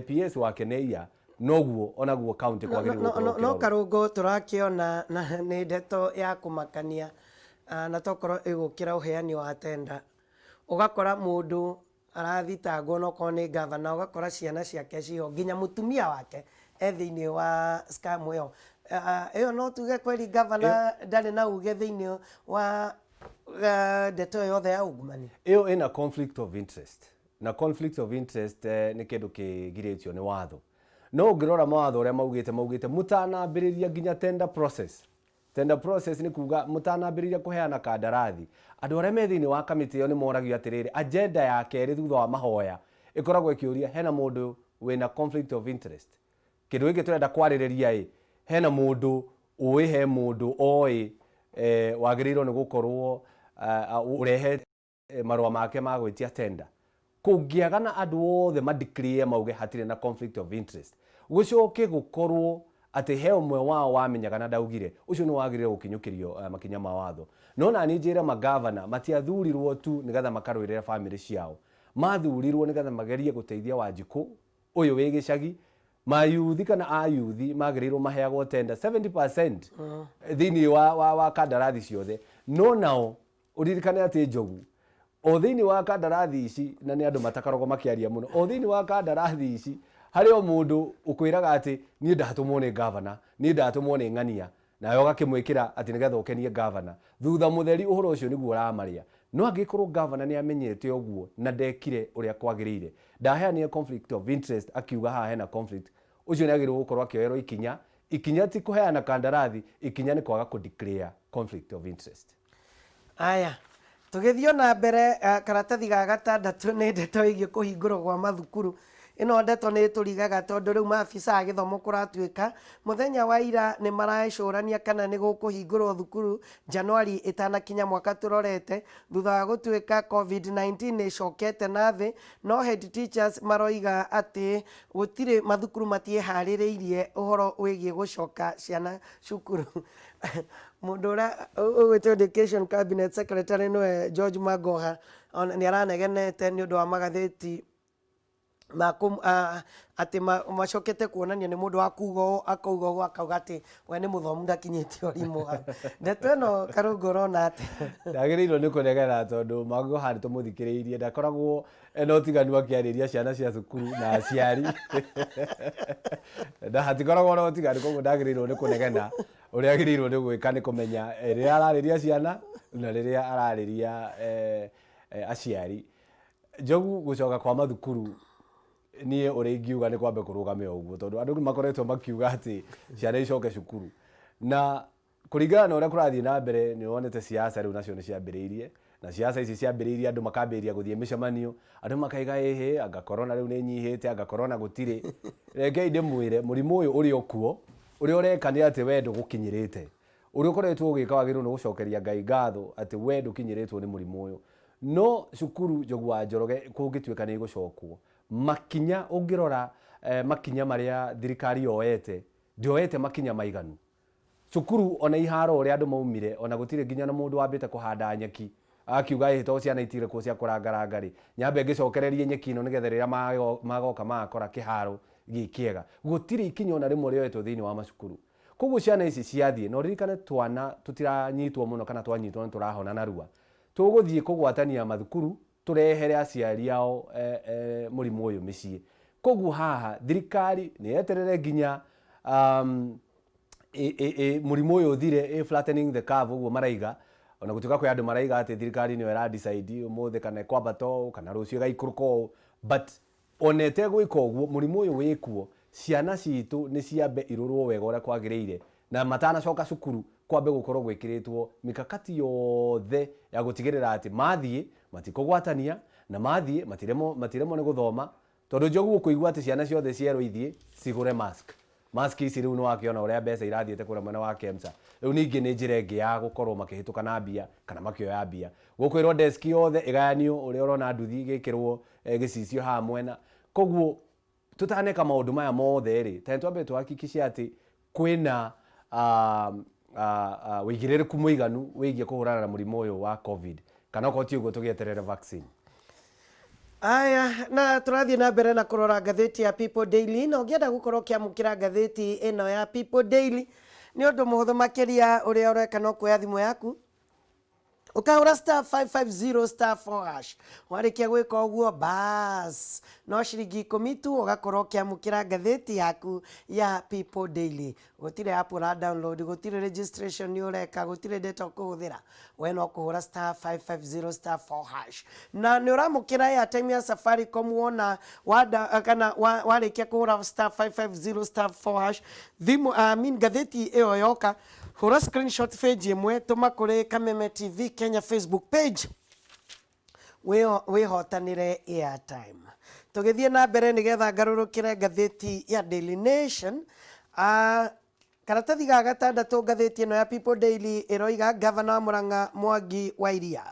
PS wake nĩ aiya, noguo onaguo county kwagĩrĩirwo gũkorwo No ũkĩrorwo. Karũngũ tũrakĩona na nĩ ndeto ya kũmakania, na tokorwo ĩgũkĩra ũheani wa tenda, ũgakora mũndũ arathitangwo no korwo nĩ gavana, ũgakora ciana ciake ciho, nginya mũtumia wake e thĩinĩ wa scam ĩyo. Ĩyo no tuge kweli gavana ndarĩ na uge thĩinĩ wa ndeto ĩyo yothe ya ungumania? Ĩyo ĩna conflict of interest, na conflict of interest nĩ kĩndũ kĩgirĩtio nĩ watho. No ũngĩrora mawatho ũrĩa maugĩte, maugĩte mũtanambĩrĩria nginya tender process. Tender process nĩ kuga mũtanambĩrĩria kũheana kandarathi, andũ arĩa me thĩinĩ wa kamĩtĩ ĩyo nĩ moragio atĩrĩrĩ, agenda ya kerĩ thutha wa mahoya ĩkoragwo ĩkĩũria hena mũndũ wĩna conflict of interest. Kĩndũ gĩkĩ tũrenda kwarĩrĩria ĩ, hena mũndũ ũĩ, he mũndũ oĩ Wagĩrĩirwo nĩ gũkorwo ũrehe marũa make ma gwĩtia tender. Kũngĩaga na andũ othe ma declare mauge hatirĩ na conflict of interest, gũcoke gũkorwo atĩ he ũmwe wao wamenyaga na ndaugire, ũcio nĩ wagĩrĩire gũkinyũkĩrio makinya ma watho. No naniĩ njĩre magavana matiathurirwo tu nĩgetha makarũĩrĩre famĩlĩ ciao, mathurirwo nĩgetha magerie gũteithia Wanjikũ ũyũ wĩ gĩcagi. Mayuthi kana ayuthi magĩrĩirwo maheagwo tender 70% thĩinĩ wa kandarathi ciothe. No nao ũririkane atĩ Njogu o thĩinĩ wa kandarathi ici, na nĩ andũ matakoragwo makĩaria mũno, o thĩinĩ wa kandarathi ici harĩ o mũndũ ũkwĩraga atĩ niĩ ndatũmwo nĩ gavana, niĩ ndatũmwo nĩ ng'ania, nawe ũgakĩmwĩkĩra atĩ nĩgetha ũkenie gavana. Thutha mũtheri ũhoro ũcio nĩguo ũramarĩa. No angĩkorwo gavana nĩ amenyete ũguo na ndekire ũrĩa kwagĩrĩire, ndaheanire conflict of interest akiuga haha hena conflict, ũcio nĩ agĩrĩirwo gũkorwo akĩoerwo ikinya. Ikinya ti kũheana kandarathi, ikinya nĩ kwaga kũ declare conflict of interest. Aya, tũgĩthiĩ o na mbere, karatathi ga gatandatũ nĩ ndeto ĩgiĩ kũhingũrwo gwa mathukuru. Ĩno ndeto nĩ ĩtũrigaga tondũ rĩu maabisa a gĩthomo kũratuĩka mũthenya wa ira nĩ marecũrania kana nĩ gũkũhingũrwo thukuru Januari ĩtanakinya mwaka tũrorete, thutha wa gũtuĩka Covid-19 nĩ ĩcokete na thĩ, no head teachers maroiga atĩ gũtirĩ mathukuru matiĩharĩrĩirie ũhoro wĩgiĩ gũcoka ciana cukuru. Mũndũ ũrĩa ũgwĩtwo Education Cabinet Secretary nĩwe George Magoha ona nĩ aranegenete nĩ ũndũ wa magathĩti atĩ macokete kuonania nĩ mũndũ wa kuga ũũ, akauga ũũ, akauga atĩ we nĩ mũthomu ndakinyĩtie ũrimũ hau. Ndeto ĩno Karũngũ ũrona atĩa? Ndagĩrĩirwo nĩ kũnegena tondũ Magoha nĩ tũmũthikĩrĩirie, ndakoragwo ena ũtiganu akĩarĩria ciana cia cukuru na aciari, na hatikoragwo na ũtiganu, koguo ndagĩrĩirwo nĩ kũnegena. Ũrĩa agĩrĩirwo nĩ gwĩka nĩ kũmenya rĩrĩa ararĩria ciana na rĩrĩa ararĩria aciari. Njogu, gũcoka kwa mathukuru niĩ ũrĩa ingiuga nĩ kwambe kũrũgame o ũguo, tondũ andũ nĩ makoretwo makiuga atĩ ciana icoke cukuru, na kũringana na ũrĩa kũrathiĩ na mbere nĩ wonete siasa rĩu nacio nĩ ciambĩrĩirie, na siasa ici ciambĩrĩirie andũ makambĩrĩria gũthiĩ mĩcemanio, andũ makaiga ĩhĩ, anga corona rĩu nĩ ĩnyihĩte, anga corona gũtirĩ. Rekei ndĩmwĩre, mũrimũ ũyũ ũrĩ o kuo, ũrĩa ũreka nĩ atĩ we ndũgũkinyĩrĩte. Ũrĩa ũkoretwo ũgĩka wagĩrĩirwo nĩ gũcokeria Ngai ngatho atĩ we ndũkinyĩrĩtwo nĩ mũrimũ ũyũ. No cukuru Njogu wa Njoroge kũngĩtuĩka nĩ ĩgũcokwo, makinya ũngĩrora makinya marĩa thirikari yoete, ndĩoete makinya maiganu. Cukuru ona iharo ũrĩa andũ maumire, ona gũtirĩ nginya na mũndũ wambĩte kũhanda nyeki akiuga ĩhĩ to ciana itirĩ kuo cia kũrangaranga rĩ, nyambe ngĩcokererie nyeki ĩno nĩgetha rĩrĩa magoka magakora kĩharo gĩ kĩega. Gũtirĩ ikinya ona rĩmwe rĩoetwo thĩinĩ wa macukuru. Koguo ciana ici ciathiĩ, na ũririkane twana tũtiranyitwo mũno kana twanyitwo nĩ tũrahona narua, tũgũthiĩ kũgwatania mathukuru tũrehere aciari ao mũrimũ ũyũ mĩciĩ. Koguo haha thirikari nĩ yeterere nginya mũrimũ ũyũ ũthire, flattening the curve ũguo maraiga, ona gũtuĩka kwĩ andũ maraiga atĩ thirikari nĩyo ĩra decide ũmũthĩ kana ĩkwambata ũũ kana rũciũ ĩgaikũrũka ũũ, but ona ĩtegwĩka ũguo mũrimũ ũyũ wĩkuo, ciana citũ nĩ ciambe irorwo wega ũrĩa kwagĩrĩire, na matanacoka cukuru kwambe gũkorwo gwĩkĩrĩtwo mikakati yothe ya gũtigĩrĩra atĩ mathiĩ matikũgwatania, na mathiĩ matiremwo nĩ gũthoma, tondũ Njogu ũkũigua atĩ ciana ciothe cierwo ithiĩ cigũre mask. Mask ici rĩu nĩwakĩona ũrĩa mbeca irathiĩte kũrĩa mwena wa KEMSA. Rĩu ningĩ nĩ njĩra ĩngĩ ya gũkorwo makĩhĩtũka na mbia kana makĩoya mbia. Gũkwĩrwo desk yothe ĩgayanio ũrĩa ũrona nduthi ĩgĩkĩrwo gĩcicio haha mwena. Koguo tũtaneka maũndũ maya mothe rĩ, ta nĩtwambe tũhakikice atĩ kwĩna ũigĩrĩrĩku mũiganu wĩgiĩ kũhũrana na mũrimũ ũyũ wa Covid, kana okorwo ti ũguo tũgĩeterere vaccine. Aya, na tũrathiĩ na mbere na kũrora ngathĩti ya People Daily, na ũngĩenda gũkorwo ũkĩamũkĩra ngathĩti ĩno ya People Daily nĩ ũndũ mũhũthũ makĩria. Ũrĩa ũreka no kuoya thimũ yaku ũkahũra star 550 star 4 hash. Warĩkia gwĩka ũguo, bas, no ciringi 10 tu ũgakorwo ũkĩamũkĩra ngathĩti yaku ya People Daily. Gũtirĩ app ũra download, gũtirĩ registration ũreka, gũtirĩ data ũkũhũthĩra, we no kũhũra star 550 star 4 hash na nĩ ũramũkĩra airtime ya Safaricom. Wona wada kana warĩkia kũhũra star 550 star 4 hash, thimũ, I mean, ngathĩti ĩyo yoka, hũra screenshot page ĩmwe, tũma kũrĩ Kameme TV Kenya Facebook page, wĩhotanĩre airtime. Tũgĩthiĩ na mbere nĩgetha ngarũrũkĩre ngathĩti ya Daily Nation. Karatathi ga gatandatũ ngathĩti ĩno ya People Daily ĩroiga gavana wa Murang'a Mwangi wa Iria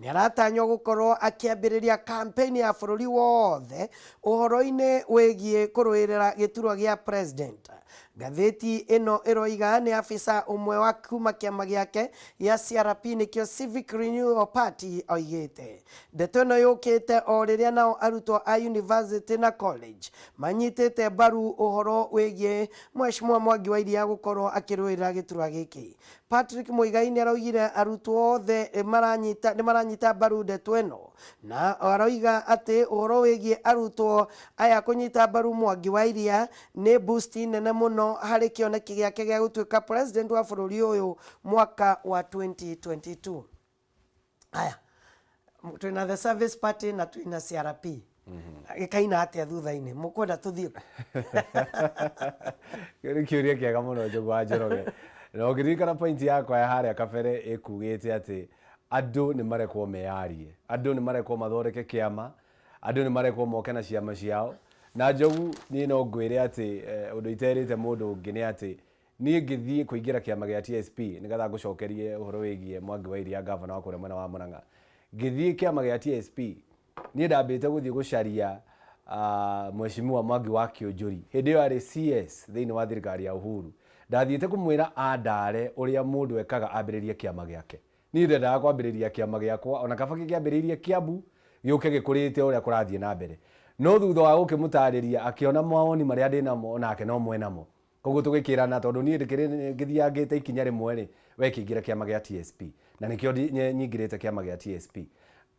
nĩ aratanywo gũkorwo akĩambĩrĩria campaign ya bũrũri wothe ũhoro-inĩ wĩgiĩ kũrũĩrĩra gĩturwa gĩa president. Ngathĩti ĩno ĩroiga nĩ afisa ũmwe wa kuma kĩama gĩake gĩa CRP nĩkĩo Civic Renewal Party oigĩte. Ndeto ĩno yũkĩte o rĩrĩa nao arutwo a university na college manyitĩte mbaru ũhoro wĩgiĩ Mheshimiwa Mwangi wa Iria gũkorwo akĩrũĩrĩra gĩturwa gĩkĩ. Patrick Muigai nĩ araugire arutwo othe maranyita nĩ maranyita mbaru ndeto ĩno na aroiga atĩ ũhoro wĩgiĩ arutwo aya kũnyita mbaru Mwangi wa Iria nĩ boost nene mũno harĩ kĩoneki gĩake gĩa gũtuĩka president wa bũrũri ũyũ mwaka wa 2022. Aya, twĩna The Service Party na twĩna CRP. Gĩkaina atĩa thutha-inĩ? Mũkwenda tũthiĩ kũ? Kĩu nĩ kĩũria kĩega mũno, Njogu wa Njoroge. Na ũngĩririkana point yakwa ya harĩa kabere ĩkugĩte atĩ andũ nĩ marekwo meyarie, andũ nĩ marekwo mathondeke kĩama, andũ nĩ marekwo moke na ciama ciao. Na Njogu, niĩ no ngwĩre atĩ ũndũ iterĩte mũndũ ũngĩ nĩ atĩ niĩ ngĩthiĩ kũingĩra kĩama gĩa TSP, nĩgetha ngũcokerie ũhoro wĩgiĩ Mwangi wa Iria, gavana wa kũrĩa mwena wa Murang'a. Ngĩthiĩ kĩama gĩa TSP, niĩ ndambĩte gũthiĩ gũcaria Mheshimiwa Mwangi wa Kĩũnjũri, hĩndĩ ĩyo arĩ CS thĩinĩ wa thirikari ya Uhuru. Ndathiĩte kũmwĩra andare ũrĩa mũndũ ekaga ambĩrĩrie kĩama gĩake. Niĩ ndendaga kwambĩrĩria kĩama gĩakwa, ona kaba gĩkĩambĩrĩirie Kiambu, gĩũke gĩkũrĩte ũrĩa kũrathiĩ na mbere. No thutha wa gũkĩmũtarĩria, akĩona mawoni marĩa ndĩnamo onake no mwenamo. Koguo tũgĩkĩrana tondũ niĩ ndĩkĩrĩ ngĩthiangĩte ikinya rĩmwe rĩ, we kĩingĩre kĩama gĩa TSP. Na nĩkĩo nyingĩrĩte kĩama gĩa TSP.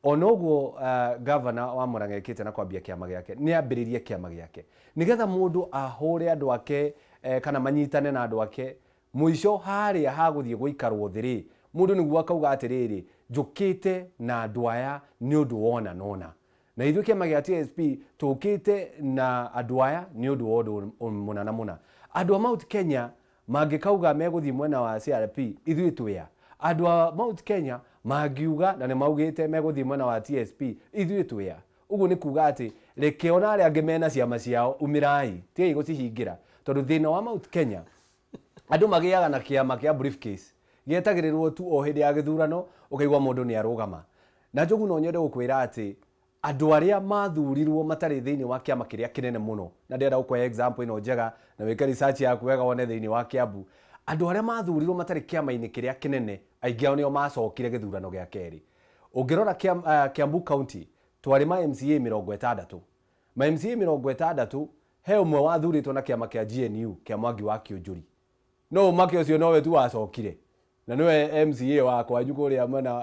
Ona ũguo gavana wa Murang'a ekĩte na kwambia kĩama gĩake, nĩ ambĩrĩrie kĩama gĩake. Nĩgetha mũndũ ahũre andũ ake kana manyitane na andũ ake, mũico harĩa ha gũthiĩ gũikarwo thĩ rĩ, mũndũ nĩguo akauga atĩrĩrĩ, njũkĩte na andũ aya nĩ ũndũ wa ũna na ũna. Na ithuĩ kĩama gĩa TSP tũkĩte na andũ aya nĩ ũndũ wa ũndũ mũna na mũna. Andũ a Mount Kenya mangĩkauga megũthiĩ mwena wa CRP, ithuĩ twĩ a? Andũ a Mount Kenya mangiuga na nĩ maugĩte megũthiĩ mwena wa TSP, ithuĩ twĩ a? Ũguo nĩ kuga atĩ reke ona arĩa angĩ mena ciama ciao umĩrai, tigai gũcihingĩra. Tondũ thĩna wa Mount Kenya, andũ magĩaga na kĩama kĩa briefcase gĩetagĩrĩrwo tu o hĩndĩ ya gĩthurano, ũkaigua mũndũ nĩ arũgama. Na Njogu, no nyende gũkwĩra atĩ andũ arĩa mathurirwo matarĩ thĩinĩ wa kĩama kĩrĩa kĩnene mũno, na ndĩrenda gũkũhe example ĩno njega na wĩke research yaku wega wone thĩinĩ wa Kiambu, andũ arĩa mathurirwo matarĩ kĩama-inĩ kĩrĩa kĩnene, aingĩ ao nĩo macokire gĩthurano gĩa kerĩ. Ũngĩrora Kiambu County, twarĩ ma MCA 60, ma MCA 60, he ũmwe wathurĩtwo na kĩama kĩa GNU kĩa Mwangi wa Kĩũnjũri. No ũmake ũcio nowe tu wacokire na nĩwe MCA wa kwanyu kũrĩa mwena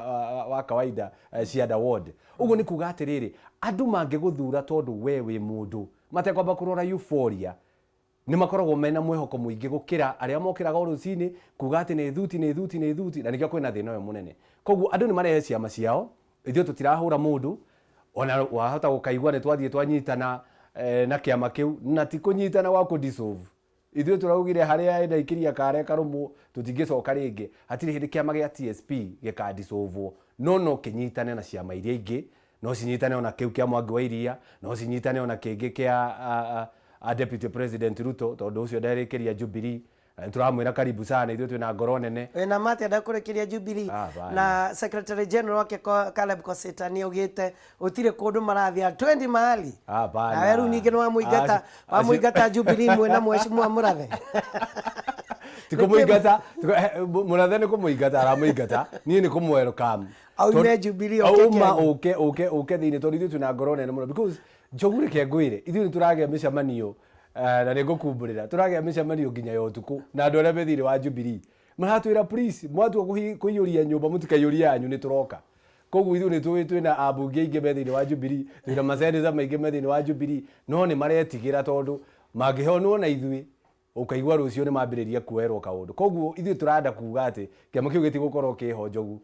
wa kawaida, Cianda Ward. Ũguo nĩ kuga atĩrĩrĩ, andũ mangĩgũthura tondũ we wĩ mũndũ matekwamba kũrora euphoria, nĩ makoragwo mena mwĩhoko mũingĩ gũkĩra arĩa mokĩraga o rũcinĩ kuga atĩ nĩ thuti, nĩ thuti, nĩ thuti. Na nĩkĩo kwĩna thĩna ũyũ mũnene. Koguo andũ nĩ marehe ciama ciao, ithuĩ tũtirahũra mũndũ. Ona wahota gũkaigua nĩ twathiĩ twanyitana na kĩama kĩu, na ti kũnyitana gwa kũ dissolve. Ithuĩ tũraugire harĩa ĩna ikĩria kare karũmũ tũtingĩcoka rĩngĩ. Hatirĩ hĩndĩ kĩama gĩa TSP gĩkadissolvwo, no no kĩnyitane na ciama iria ingĩ. No cinyitane ona kĩu kĩa Mwangi wa Iria, no cinyitane ona kĩngĩ kĩa a Deputy President Ruto, tondũ ũcio nderĩkĩria Jubilee. Na nĩtũramwĩra karibu sana, ithuĩ twĩna ngoro nene. Wĩna ma atĩ ndakũrĩkĩria Jubilee? Hapana. Na Secretary General wake Caleb Kosita nĩ augĩte gũtirĩ kũndũ marathiĩ, twendi mahali. Hapana. Nawe rĩu ningĩ nĩ wamũingata, wamũingata Jubilee mwĩna Mheshimiwa Mũrathe. Ti kũmũingata, Mũrathe nĩ kũmũingata aramũingata, niĩ nĩ kũmũ welcome. Aume Jubilee oke Auma Kenya. Ũke ũke ũke thĩinĩ tondũ ithuĩ twĩna ngoro nene mũno, because Njogu, reke ngwĩre, ithuĩ nĩ tũragĩa mĩcemanio na nĩ ngũkumbũrĩra, tũragĩa mĩcemanio nginya ya ũtukũ na andũ arĩa me thĩinĩ wa Jubilee. Maratwĩra, "Please, mwatua kũiyũria nyũmba, mũtikaiyũrie yanyu, nĩ tũroka." Koguo ithuĩ nĩ tũĩ twĩna ambunge aingĩ me thĩinĩ wa Jubilee, twĩna maseneta maingĩ me thĩinĩ wa Jubilee, no nĩ maretigĩra tondũ mangĩhonwo na ithuĩ, ũkaigua rũciũ nĩ mambĩrĩria kuoerwo kaũndũ. Koguo ithuĩ tũrenda kuga atĩ kĩama kĩu gĩtigũkorwo kĩho, Njogu,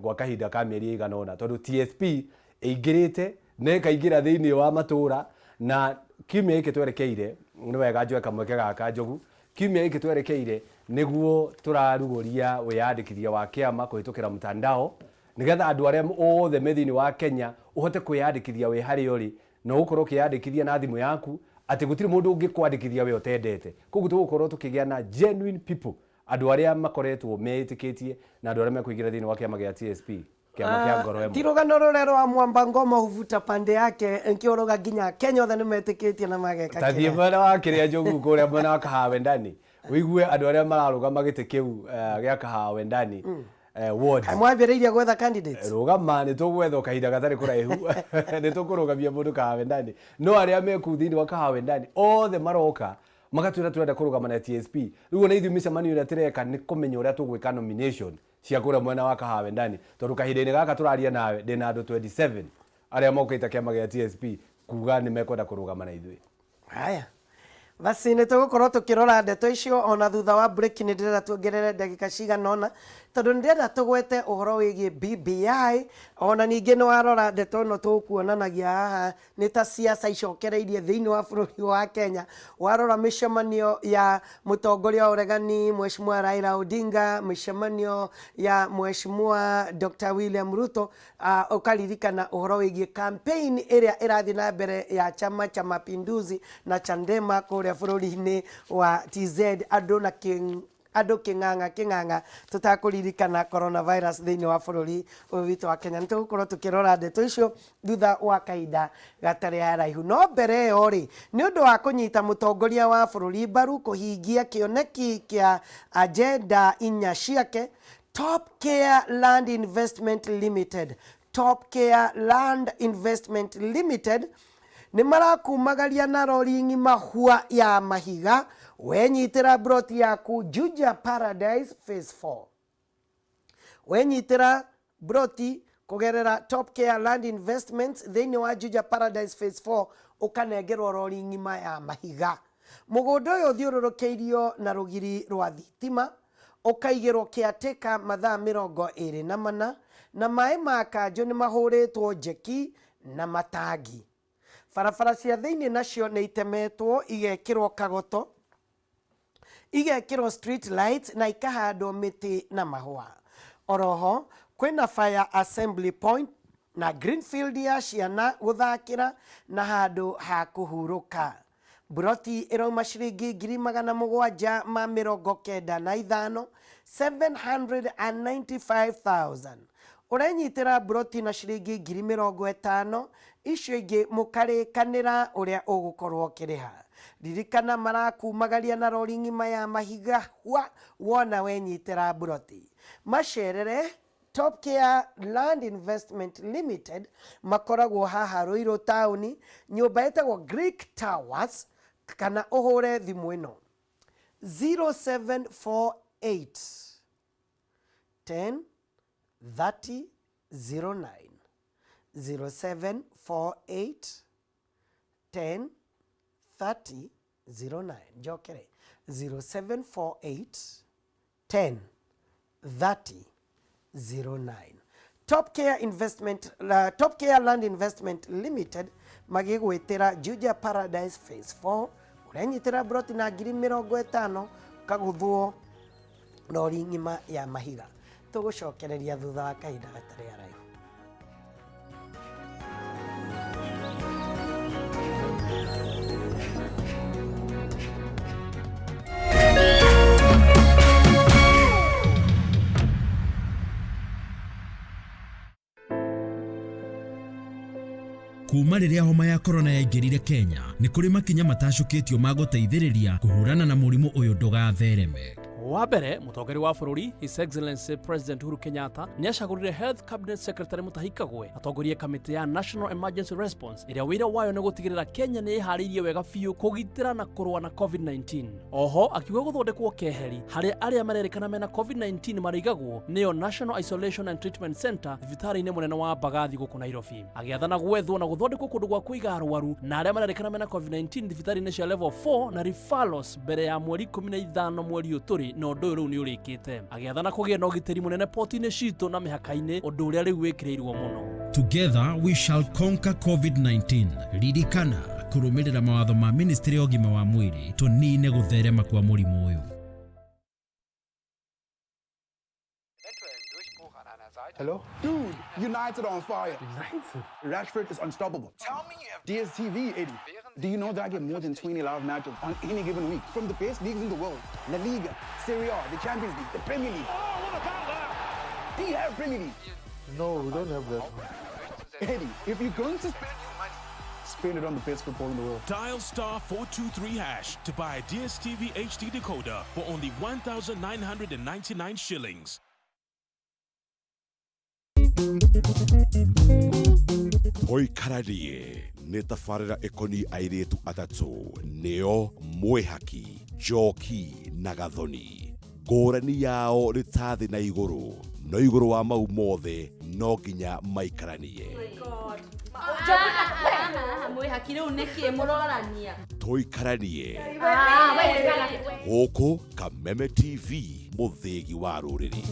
gwa kahinda ka mĩeri ĩigana ũna, tondũ TSP ĩingĩrĩte na ĩkaingĩra thĩinĩ wa matũra. Na kiumia gĩkĩ twerekeire, nĩ wega njoe kamweke gaka, Njogu, kiumia gĩkĩ twerekeire nĩguo tũrarugũria wĩyandĩkithia wa kĩama kũhĩtũkĩra mtandao, nĩgetha andũ arĩa othe me thĩinĩ wa Kenya ũhote kwĩyandĩkithia wĩ harĩa ũrĩ, na ũgũkorwo ũkĩyandĩkithia na thimũ yaku. Atĩ gũtirĩ mũndũ ũngĩkwandĩkithia we ũtendete. Koguo tũgũkorwo tũkĩgĩa na genuine people, andũ arĩa makoretwo meĩtĩkĩtie na andũ arĩa mekũingĩra thĩinĩ wa kĩama gĩa TSP, kĩama kĩa ngoro Ti ĩmwe. Rũgano rũrĩa rwa mwamba ngoma huvuta pande yake nkĩũrũga nginya Kenya othe nĩmetĩkĩtie na mageka Tathiĩ kĩrĩa. Mwena wa kĩrĩa Njogu kũrĩa mwena wa Kahawa-Ndani, ũigue andũ arĩa mararũgama gĩtĩ kĩu gĩa Kahawa-Ndani ward. Kaĩ mwambĩrĩirie gwetha candidates? Rũgama, nĩ tũgwetha o kahinda gatarĩ kũraihu, nĩ tũkũrũgamia mũndũ Kahawa-Ndani. No arĩa me kũu thĩinĩ wa Kahawa-Ndani othe maroka magatwĩra tũrenda kũrũgama na TSP. Rĩu ona ithuĩ mĩcemanio ĩrĩa tũreka nĩ kũmenya ũrĩa tũgwĩka nomination cia kũrĩa mwena wa Kahawa-Ndani, tondũ kahinda-inĩ gaka tũraria nawe ndĩna andũ 27 arĩa mokĩte kĩama gĩa TSP kuga nĩ mekwenda kũrũgama na ithuĩ. Haya, basi nĩ tũgũkorwo tũkĩrora ndeto icio ona thutha wa break. Nĩ ndĩrenda tuongerere ndagĩka cigana ũna tondũ nĩ ndĩrenda tũgwete ũhoro wĩgiĩ BBI. Ona ningĩ nĩ warora ndeto ĩno tũkuonanagia haha nĩ ta siasa icokereirie thĩinĩ wa bũrũri wa Kenya. Warora mĩcemanio ya mũtongoria wa ũregani Mheshimiwa Raila Odinga, mĩcemanio ya Mheshimiwa Dr. William Ruto, ũkaririkana ũhoro wĩgiĩ campaign ĩrĩa ĩrathiĩ na mbere ya Chama cha Mapinduzi na Chadema kũrĩa bũrũri-inĩ wa TZ, andũ na king andũ kĩng'ang'a kĩng'ang'a, tũtakũririkana coronavirus thĩinĩ wa bũrũri ũyũ witũ wa Kenya. Nĩ tũgũkorwo tũkĩrora ndeto icio thutha wa kahinda gatarĩ haraihu. No mbere ĩyo rĩ, nĩ ũndũ wa kũnyita mũtongoria wa bũrũri mbaru kũhingia kĩoneki kĩa agenda inya ciake, Top Care Land Investment Limited, Top Care Land Investment Limited nĩ marakumagaria na rori ng'ima hua ya mahiga wenyitĩra broti yaku Juja Paradise Phase 4. Wenyitĩra broti kũgerera Top Care Land Investments thĩinĩ wa Juja Paradise Phase 4, ũkanengerwo rori ng'ima ya mahiga. Mũgũnda ũyũ ũthiũrũrũkĩirio na rũgiri rwa thitima, ũkaigĩrwo caretaker mathaa 24, na maĩ ma kanjũ nĩ mahũrĩtwo njeki na matangi. Barabara cia thĩinĩ nacio nĩ itemetwo igekĩrwo kagoto, igekĩrwo street lights na ikahandwo mĩtĩ na mahũa. Oroho kwĩna fire assembly point na greenfield ya ciana gũthakĩra na handũ ha kũhurũka. Mburoti ĩrauma ciringi 795,000, 795,000. Ũrenyitĩra mburoti na ciringi 50,000, icio ingĩ mũkarĩkanĩra ũrĩa ũgũkorwo ũkĩrĩha. Ririkana marakumagaria na rori ng'ima ya mahiga hwa wona wenyitĩra mburoti. Macerere Top Care Land Investment Limited, makoragwo haha Ruiru taũni, nyũmba ĩtagwo Greek Towers, kana ũhũre thimũ ĩno 0748 10 30 09, 0748 10 30 09. Njokere, 0748 10 30 09. Top Care Investment, Top Care Land Investment Limited magĩgwĩtĩra Juja Paradise Phase 4, ũrenyitĩra broti na 50,000, ũkagũthwo rori ng'ima ya mahiga. Tũgũcokereria thutha wa kahinda gatarĩ haraihu. Kuma rĩrĩa homa ya korona yaingĩrire Kenya, nĩ kũrĩ makinya matacũkĩtio ma gũteithĩrĩria kũhũrana na mũrimũ ũyũ ndũgathereme. Wa mbere, mũtongoria wa bũrũri His Excellency President Uhuru Kenyatta nĩ acagũrire Health Cabinet Secretary Mutahi Kagwe atongorie kamĩtĩ ya National Emergency Response ĩrĩa wĩra wayo nĩ gũtigĩrĩra Kenya nĩ ĩharĩirie wega biũ kũgitĩra na kũrũa na COVID-19. Oho akiuga gũthondekwo keheri harĩa arĩa marerĩkana mena COVID-19 marĩigagwo, nĩyo National Isolation and Treatment Center thibitarĩ-inĩ mũnene wa Mbagathi gũkũ Nairobi. Agĩathana gwethwo na gũthondekwo kũndũ gwa kũiga arwaru na arĩa marerĩkana mena COVID-19 thibitarĩ-inĩ cia level 4 na referrals mbere ya mweri 15 mweri ũyũ tũrĩ, na ũndũ ũyũ rĩu nĩ ũrĩkĩte. Agĩathana kũgĩe na ũgitĩri mũnene poti-inĩ citũ na mĩhaka-inĩ, ũndũ ũrĩa rĩu wĩkĩrĩirwo mũno. Together we shall conquer COVID-19. Ririkana kũrũmĩrĩra mawatho ma ministry ya ũgima wa mwĩrĩ tũnine gũtherema kwa mũrimũ ũyũ. Eventuellen Durchbruch an einer Seite Hello? Dude, United are on fire. United? Rashford is unstoppable. Tell me you have DSTV, Eddie. Do you know that I get more than 20 live matches on any given week from the best leagues in the world? La Liga, Serie A, the Champions League, the Premier League. Oh, what about that? Do you have Premier League? No, we don't have that one. Eddie, if you're going to spend your money, spend it on the best football in the world. Dial star 423 hash to buy a DSTV HD decoder for only 1,999 shillings. Tũikaranie nĩ tabarĩra ĩkoniĩ airĩtu atatũ nĩo Mwĩhaki, Njoki na Gathoni. Ngũrani yao nĩ ta thĩ na igũrũ, no igũrũ wa mau mothe no nginya maikaranie. Mwĩhaki rĩu nĩkĩ mũrorania? Tũikaranie gũkũ Kameme TV, mũthĩgi wa rũrĩrĩ.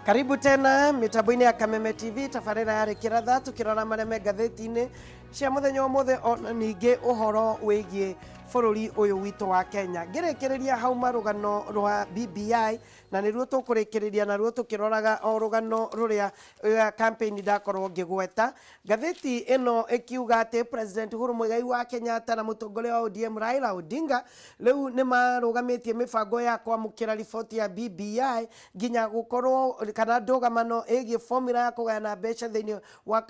Karibu tena mitambo-inĩ ya Kameme TV, tabarĩra ya Rĩkĩratha, tũkĩrora marĩa me ngathĩti-inĩ cia mũthenya ũmũthĩ, ona ningĩ ũhoro wĩgiĩ bũrũri ũyũ witũ wa Kenya. Ngĩrĩkĩrĩria hau marũgano rwa BBI, na nĩruo tũkũrĩkĩrĩria naruo tũkĩroraga o rũgano rũrĩa campaign ndakorwo ngĩgweta. Ngathĩti ĩno ĩkiuga atĩ President Uhuru Muigai wa Kenyatta na mũtongoria wa ODM Raila Odinga rĩu nĩ marũgamĩtie mĩbango ya kwamũkĩra riboti ya BBI nginya gũkorwo kana ndũgamano ĩgiĩ formula ya kũgayana mbeca thĩinĩ wa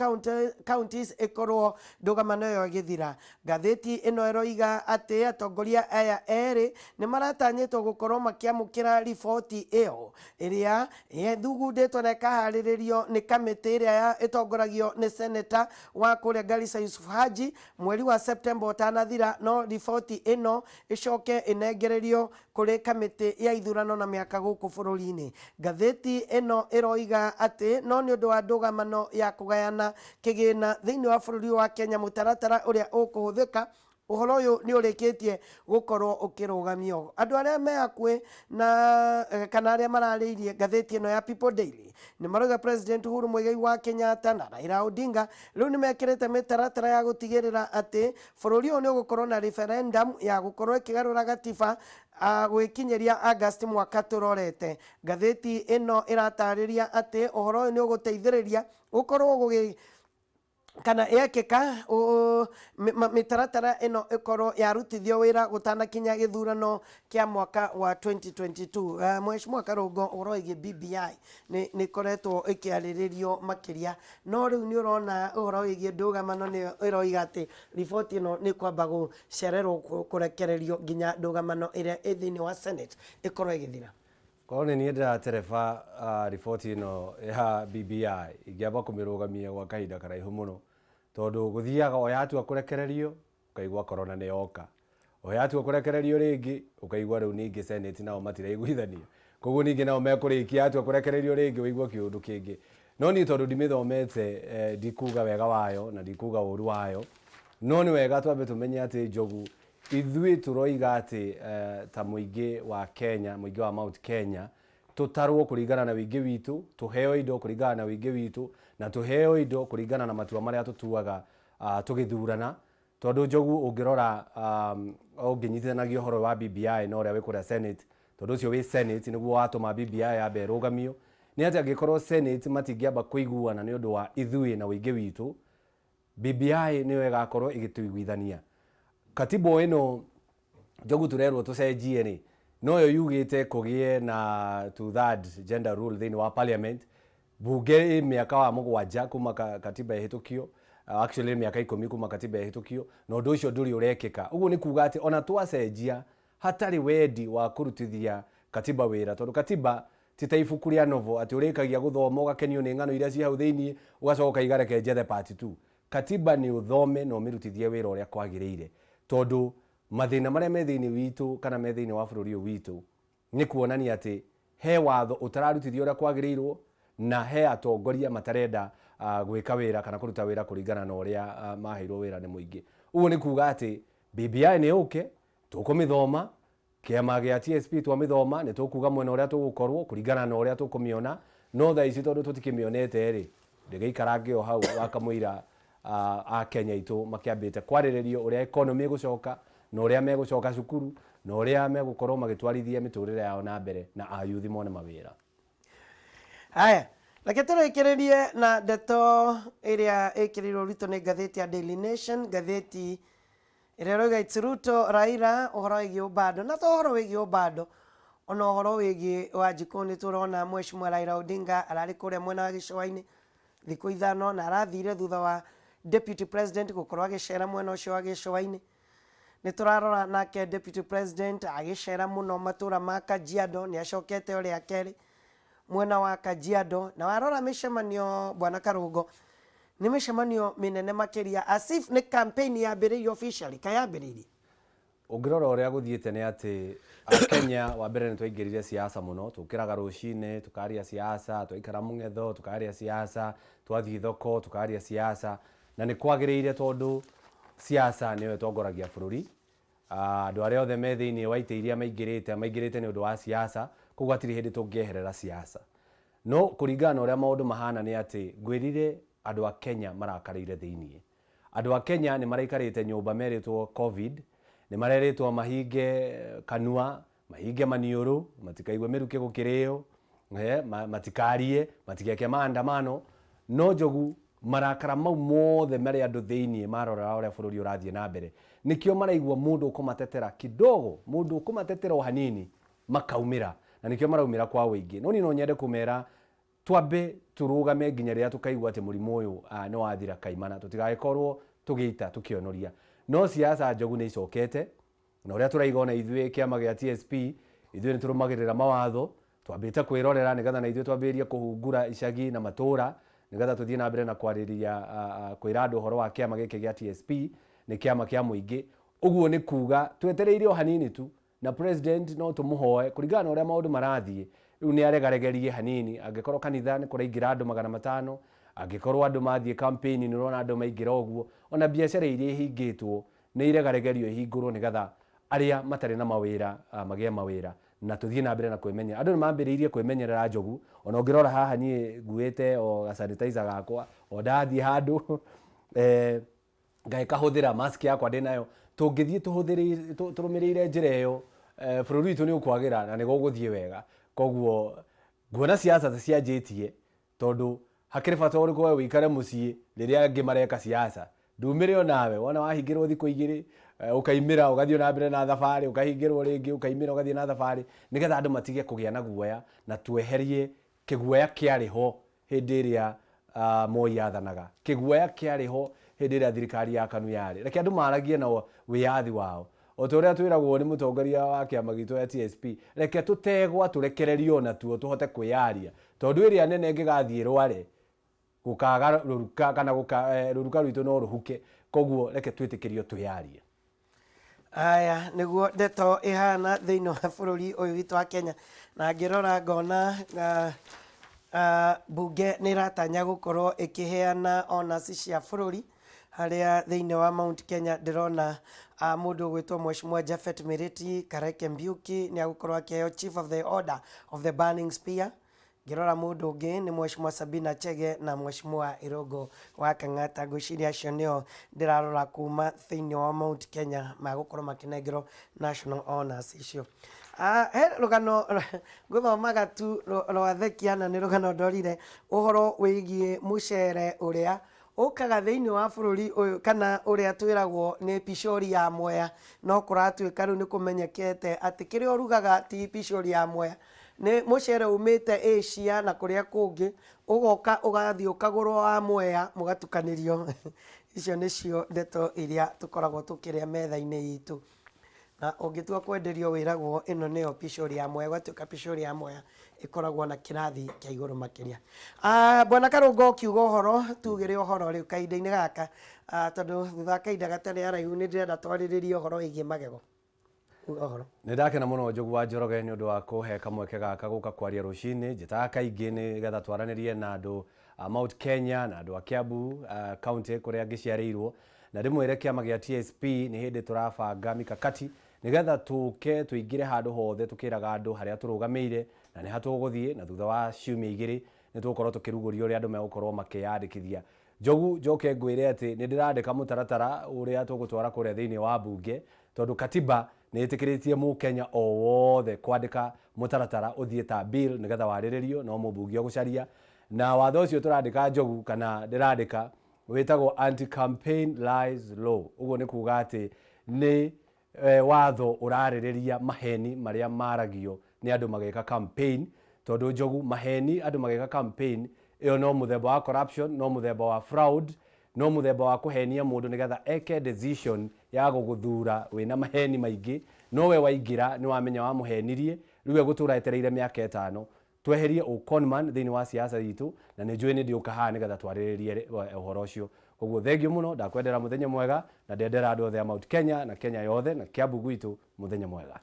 counties ĩkorwo ndũgamano ĩyo ĩgĩthira. Ngathĩti ĩno ĩroiga atĩ atongoria aya erĩ nĩ maratanyĩtwo gũkorwo makĩamũkĩra riboti ĩyo ĩrĩa ĩthugundĩtwo na ĩkaharĩrĩrio nĩ kamĩtĩ ĩrĩa ĩtongoragio nĩ seneta wa kũrĩa Garissa Yusuf Haji mweri wa Septemba ũtanathira, no riboti ĩno ĩcoke ĩnengererio kũrĩ kamĩtĩ ya ithurano na mĩaka gũkũ bũrũri-inĩ. Ngathĩti ĩno ĩroiga atĩ no nĩ ũndũ wa ndũgamano ya kũgayana kĩgĩna thĩinĩ wa bũrũri wa Kenya, mũtaratara ũrĩa ũkũhũthĩka ũhoro ũyũ nĩ ũrĩkĩtie gũkorwo ũkĩrũgamio. Andũ arĩa me hakuhĩ na kana arĩa mararĩirie ngathĩti ĩno ya People Daily nĩ marauga President Uhuru Muigai wa Kenyatta na Raila Odinga rĩu nĩ mekĩrĩte mĩtaratara ya gũtigĩrĩra atĩ bũrũri ũyũ nĩ ũgũkorwo na referendum ya gũkorwo ĩkĩgarũra gatiba gwĩkinyĩria August mwaka tũrorete. Ngathĩti ĩno ĩratarĩria atĩ ũhoro ũyũ nĩ ũgũteithĩrĩria gũkorwo gũgĩ kana yekĩka mĩtaratara ĩno ĩkorwo yarutithio wĩra gũtanakinya gĩthurano kĩa mwaka wa 2022. Mheshimiwa Karũngo, ũhoro wĩgiĩ BBI nĩ ĩkoretwo ĩkĩarĩrĩrio makĩria, no rĩu nĩ ũrona ũhoro wĩgiĩ ndũgamano nĩyo ĩroiga atĩ riboti ĩno nĩ kwamba gũcererwo kũrekererio nginya ndũgamano ĩrĩa ĩ thĩinĩ wa Senate ĩkorwo ĩgĩthira. Korwo nĩ niĩ ndĩratereba riboti ĩno ya BBI, ingĩamba kũmĩrũgamia gwa kahinda karaihu mũno, tondũ gũthiaga o yatua kũrekererio ũkaigua corona nĩ yoka, o yatua kũrekererio rĩngĩ ũkaigua rĩu ningĩ Senate nao matiraiguithania, koguo ningĩ nao mekũrĩkia yatua kũrekererio rĩngĩ ũigue kĩũndũ kĩngĩ. No niĩ tondũ ndimĩthomete, ndikuga wega wayo na ndikuga ũru wayo, no nĩ wega twambe tũmenye atĩ Njogu, ithuĩ tũroiga atĩ ta mũingĩ wa Kenya, mũingĩ wa Mount Kenya, tũtarwo kũringana na wĩingĩ witũ, tũheo indo kũringana na wĩingĩ witũ, na tũheo indo kũringana na matua marĩa tũtuaga tũgĩthurana. Tondũ Njogu, ũngĩrora ũngĩnyitithanagia ũhoro wa BBI na ũrĩa wĩ kũrĩa Senate, tondũ ũcio wĩ Senate nĩguo watũma BBI yambe ĩrũgamio, nĩ atĩ angĩkorwo Senate matingĩamba kũiguana nĩ ũndũ wa ithuĩ na wĩingĩ witũ, BBI nĩyo ĩgakorwo ĩgĩtũiguithania. Katiba ĩno Njogu tũrerwo tũcenjie rĩ, noyo yugĩte kũgĩe na two-third gender rule thĩinĩ wa parliament. Bunge ĩ mĩaka wa 7 kuma katiba ĩhĩtũkio, actually mĩaka 10 kuma katiba ĩhĩtũkio, na ũndũ ũcio ndũrĩ ũrekĩka. Ũguo nĩ kuga atĩ ona twacenjia hatarĩ wendi wa kũrutithia katiba wĩra, tondũ katiba ti ta ibuku rĩa novel atĩ ũrĩkagia gũthoma ũgakenio nĩ ng'ano iria ciĩ hau thĩinĩ ũgacoka ũkaiga reke njethe part 2. Katiba nĩ ũthome na ũmĩrutithie wĩra ũrĩa kwagĩrĩire, tondũ mathĩna marĩa me thĩinĩ witũ kana me thĩinĩ wa bũrũri ũyũ witũ nĩ kuonania atĩ he watho ũtararutithio ũrĩa kwagĩrĩirwo na he atongoria matarenda gwĩka wĩra kana kũruta wĩra kũringana na ũrĩa maheirwo wĩra nĩ mũingĩ. Ũguo nĩ kuga atĩ BBI nĩ yũke, tũkũmĩthoma, kĩama gĩa TSP twamĩthoma nĩ tũkuga mwena ũrĩa tũgũkorwo kũringana na ũrĩa tũkũmĩona, No thaa ici tondũ tũtikĩmĩonete rĩ, ndĩgĩikarange o hau wakamũira a Kenya aitũ makĩambĩte kwarĩrĩrio ũrĩa economy ĩgũcoka na ũrĩa megũcoka cukuru na ũrĩa megũkorwo magĩtwarithia mĩtũrĩre yao na mbere na ayuthi mone mawĩra. Haya, reke tũrĩkĩrĩrie na ndeto ĩrĩa ĩkĩrĩirwo ũritũ nĩ ngathĩti ya Daily Nation, ngathĩti ĩrĩa ĩroiga it's Ruto Raila ũhoro wĩgiĩ ũbando na to ũhoro wĩgiĩ ũbando ona ũhoro wĩgiĩ Wanjikũ nĩ tũrona Mheshimiwa Raila Odinga ararĩ kũrĩa mwena wa gĩcũa-inĩ thikũ ithano na arathire thutha wa Deputy President gũkorwo agĩcera mwena ũcio wa gĩcũa-inĩ. Nĩ tũrarora nake Deputy President agĩcera mũno matũra ma Kajiado nĩ acokete o rĩa kerĩ mwena wa Kajiado na warora mĩcemanio Bwana Karũngo nĩ mĩcemanio mĩnene makĩria as if nĩ campaign yambĩrĩirie officially ka yambĩrĩirie? Ũngĩrora ũrĩa gũthiĩte nĩ atĩ Akenya wa mbere nĩ twaingĩrire siasa mũno, tũkĩraga rũcinĩ tũkaria siasa, twaikara mũng'etho tũkaria siasa, twathiĩ thoko tũkaria siasa, na nĩ kwagĩrĩire tondũ siasa nĩyo ĩtongoragia bũrũri. Andũ arĩa othe me thĩinĩ wa itĩ iria maingĩrĩte, maingĩrĩte nĩ ũndũ wa siasa, koguo hatirĩ hĩndĩ tũngĩeherera siasa. No kũringana na ũrĩa maũndũ mahana nĩ atĩ ngwĩrire andũ a Kenya marakarĩire thĩinĩ. Andũ a Kenya nĩ maraikarĩte nyũmba merĩtwo Covid, nĩ marerĩtwo mahinge kanua, mahinge maniũrũ, matikaigue mĩrukĩ gũkĩrĩo, matikarie, matigeke maandamano. No Njogu, marakara mau mothe marĩ andũ thĩinĩ marora ũrĩa bũrũri ũrathiĩ na mbere, nĩkĩo maraigua mũndũ ũkũmatetera kidogo, mũndũ ũkũmatetera o hanini, makaumĩra. Na nĩkĩo maraumĩra kwa ũingĩ. No niĩ no nyende kũmera Twambe tũrũgame nginya rĩrĩa tũkaigua atĩ mũrimũ ũyũ nĩ wathira kaimana, tũtigagĩkorwo tũgĩita tũkĩonoria. No siasa njogu nĩ icokete, na ũrĩa tũraiga ona ithuĩ kĩama gĩa TSP, ithuĩ nĩ tũrũmagĩrĩra mawatho, twambĩte kwĩrorera nĩgetha na ithuĩ twambĩrĩrie kũhungura icagi na matũra, nĩgetha tũthiĩ na mbere na kwarĩria, kwĩra andũ ũhoro wa kĩama gĩkĩ gĩa TSP, nĩ kĩama kĩa mũingĩ. Ũguo nĩ kuga twetereire o hanini tu, Na president no tũmũhoe kũringana na ũrĩa maũndũ marathiĩ, rĩu nĩ aregaregerie hanini, angĩkorwo kanitha nĩ kũraingĩra andũ 500, angĩkorwo andũ mathiĩ campaign nĩ ũrona andũ maingĩra ũguo, ona biacara iria ihingĩtwo nĩ iregaregerio ihingũrwo nĩgetha arĩa matarĩ na mawĩra magĩe mawĩra na tũthiĩ na mbere na kwĩmenyerera. Andũ nĩ mambĩrĩirie kwĩmenyerera Njogu, ona ũngĩrora haha niĩ nguĩte o ga sanitizer gakwa, o ndathiĩ handũ ngagĩkahũthĩra mask yakwa ndĩ nayo tũngĩthiĩ tũhũthĩrĩ- tũ- tũrũmĩrĩire njĩra ĩyo eh, bũrũri witũ nĩ ũkwagĩra na nĩ gũgũthiĩ wega koguo nguona siasa ta cianjĩtie tondũ hakĩrĩ bata ũrĩkũ we ũikare mũciĩ rĩrĩa angĩ mareka siasa ndumĩre onawe wona wahingĩrwo thikũ igĩrĩ eh, ũkaimĩra ũgathiĩ na mbere na thabarĩ ũkahingĩrwo rĩngĩ ũkaimĩra ũgathiĩ na thabarĩ nĩgetha andũ matige kũgĩa na guoya na tweherie kĩguoya kĩarĩ ho hĩndĩ ĩrĩa Moi athanaga, kĩguoya kĩarĩ ho hĩndĩ ĩrĩa thirikari ya KANU yarĩ. Reke andũ maragie na wĩyathi wao. O ta ũrĩa twĩragwo nĩ mũtongoria wa kĩama gitũ gĩa TSP, reke tũtegwa tũrekererio o natuo tũhote kwĩyaria. Tondũ ĩrĩa nene ĩngĩgathiĩ ĩrware, gũkaga rũruka kana rũruka rwitũ no rũhuke. Koguo reke twĩtĩkĩrio twĩyarie. Aya nĩguo ndeto ĩhana thĩinĩ wa bũrũri ũyũ witũ wa Kenya na ngĩrora ngona mbunge nĩ ĩratanya gũkorwo ĩkĩheana honors cia bũrũri harĩa thĩinĩ wa Mount Kenya ndĩrona mũndũ ũgwĩtwo Mheshimiwa Japhet Miriti Kareke Mbiuki nĩ agũkorwo akĩheo Chief of the Order of the Burning Spear. Ngĩrora mũndũ ũngĩ nĩ Mheshimiwa Sabina Chege na Mheshimiwa Irũngũ wa Kang'ata. Ngwĩciria acio nĩo ndĩrarora kuma thĩinĩ wa Mount Kenya magũkorwo makĩnengerwo national honors icio. Ah, he rũgano ngũthomaga tu rwathekia na nĩ rũgano ndorire ũhoro wĩgiĩ mũcere ũrĩa ũkaga thĩinĩ wa bũrũri ũyũ kana ũrĩa twĩragwo nĩ pishori ya Mwea no kũratuĩka rĩu nĩ kũmenyekete atĩ kĩrĩa ũrugaga ti pishori ya Mwea Nĩ mũcere umĩte Asia na kũrĩa kũngĩ, ũgoka ũgathiĩ ũkagũrwo wa Mwea mũgatukanĩrio. Icio nĩcio ndeto iria tũkoragwo tũkĩrĩa metha-inĩ itũ. Na ũngĩtua kwenderio wĩragwo ĩno nĩyo pishori ya Mwea, ĩgatuĩka pishori ya Mwea ĩkoragwo na kĩrathi kĩa igũrũ makĩria. Bwana Karũngo ũkiuga ũhoro, tugĩre ũhoro rĩu kahinda-inĩ gaka, tondũ thutha wa kahinda gatarĩ haraihu nĩ ndĩrenda twarĩrĩrie ũhoro wĩgiĩ magego. Uga ũhoro. Nĩ ndakena mũno Njogu wa Njoroge nĩ ũndũ wa kũhe kamweke gaka gũka kwaria rũcinĩ. Njĩtaga kaingĩ nĩ getha twaranĩrie na andũ a Mount Kenya na andũ a Kiambu county kũrĩa ngĩciarĩirwo. Na ndĩmwĩre kĩama gĩa TSP nĩ hĩndĩ tũrabanga mikakati nĩ getha tũke tũingĩre handũ hothe tũkĩraga andũ harĩa tũrũgamĩire na nĩ ha tũgũthiĩ na thutha wa ciumia igĩrĩ Nĩ tũgũkorwo tũkĩrugũria ũrĩa andũ megũkorwo makĩyandĩkithia. Njogu, njoke ngwĩre atĩ nĩ ndĩrandĩka mũtaratara ũrĩa tũgũtwara kũrĩa thĩinĩ wa mbunge, tondũ katiba nĩ ĩtĩkĩrĩtie mũkenya o wothe kwandĩka mũtaratara ũthiĩ ta bill nĩgetha warĩrĩrio no mũmbunge ũgũcaria. Na watho ũcio tũrandĩka, Njogu, kana ndĩrandĩka, wĩtagwo anti-campaign lies law. Ũguo nĩ kuga atĩ nĩ watho ũrarĩrĩria maheni marĩa maragio nĩ andũ magĩka campaign, tondũ, Njogu, maheni andũ magĩka campaign ĩyo no mũthemba wa corruption, no mũthemba wa fraud, no mũthemba wa kũhenia mũndũ nĩgetha eke decision ya gũgũthura wĩna maheni maingĩ. No we waingĩra nĩ wamenya wamũhenirie, rĩu egũtũra etereire mĩaka 5. Tweherie ũ-conman thĩinĩ wa siasa itũ, na nĩ njũĩ nĩ ndĩũka haha nĩgetha twarĩrĩrie ũhoro ũcio. Koguo thengiũ mũno, ndakwendera mũthenya mwega, na ndendera andũ othe a Mount Kenya na Kenya yothe na Kiambu gwitũ mũthenya mwega.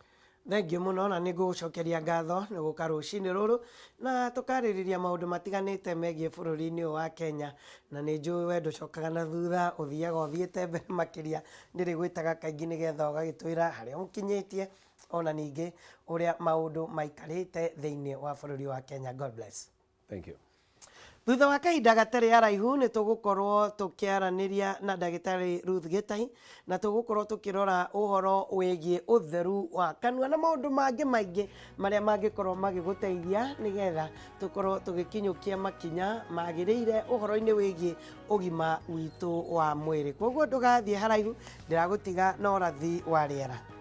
Thengiũ mũno, na nĩ ngũgũcokeria ngatho nĩ gũka rũcinĩ rũrũ na tũkarĩrĩria maũndũ matiganĩte megiĩ bũrũri-inĩ ũyũ wa Kenya. Na nĩ njũĩ we ndũcokaga na thutha, ũthiaga ũthiĩte mbere makĩria. Ndĩrĩgwĩtaga kaingĩ nĩgetha ũgagĩtwĩra harĩa ũkinyĩtie, ona ningĩ ũrĩa maũndũ maikarĩte thĩinĩ wa bũrũri wa Kenya. God bless. Thank you. Thutha wa kahinda gatarĩ araihu nĩ tũgũkorwo tũkĩaranĩria na ndagĩtarĩ Ruth Gĩtahi, na tũgũkorwo tũkĩrora ũhoro wĩgiĩ ũtheru wa kanua na maũndũ mangĩ maingĩ marĩa mangĩkorwo magĩgũteithia nĩgetha tũkorwo tũgĩkinyũkia makinya magĩrĩire ũhoro-inĩ wĩgiĩ ũgima witũ wa mwĩrĩ. Koguo ndũgathiĩ haraihu, ndĩragũtiga na ũrathi wa rĩera.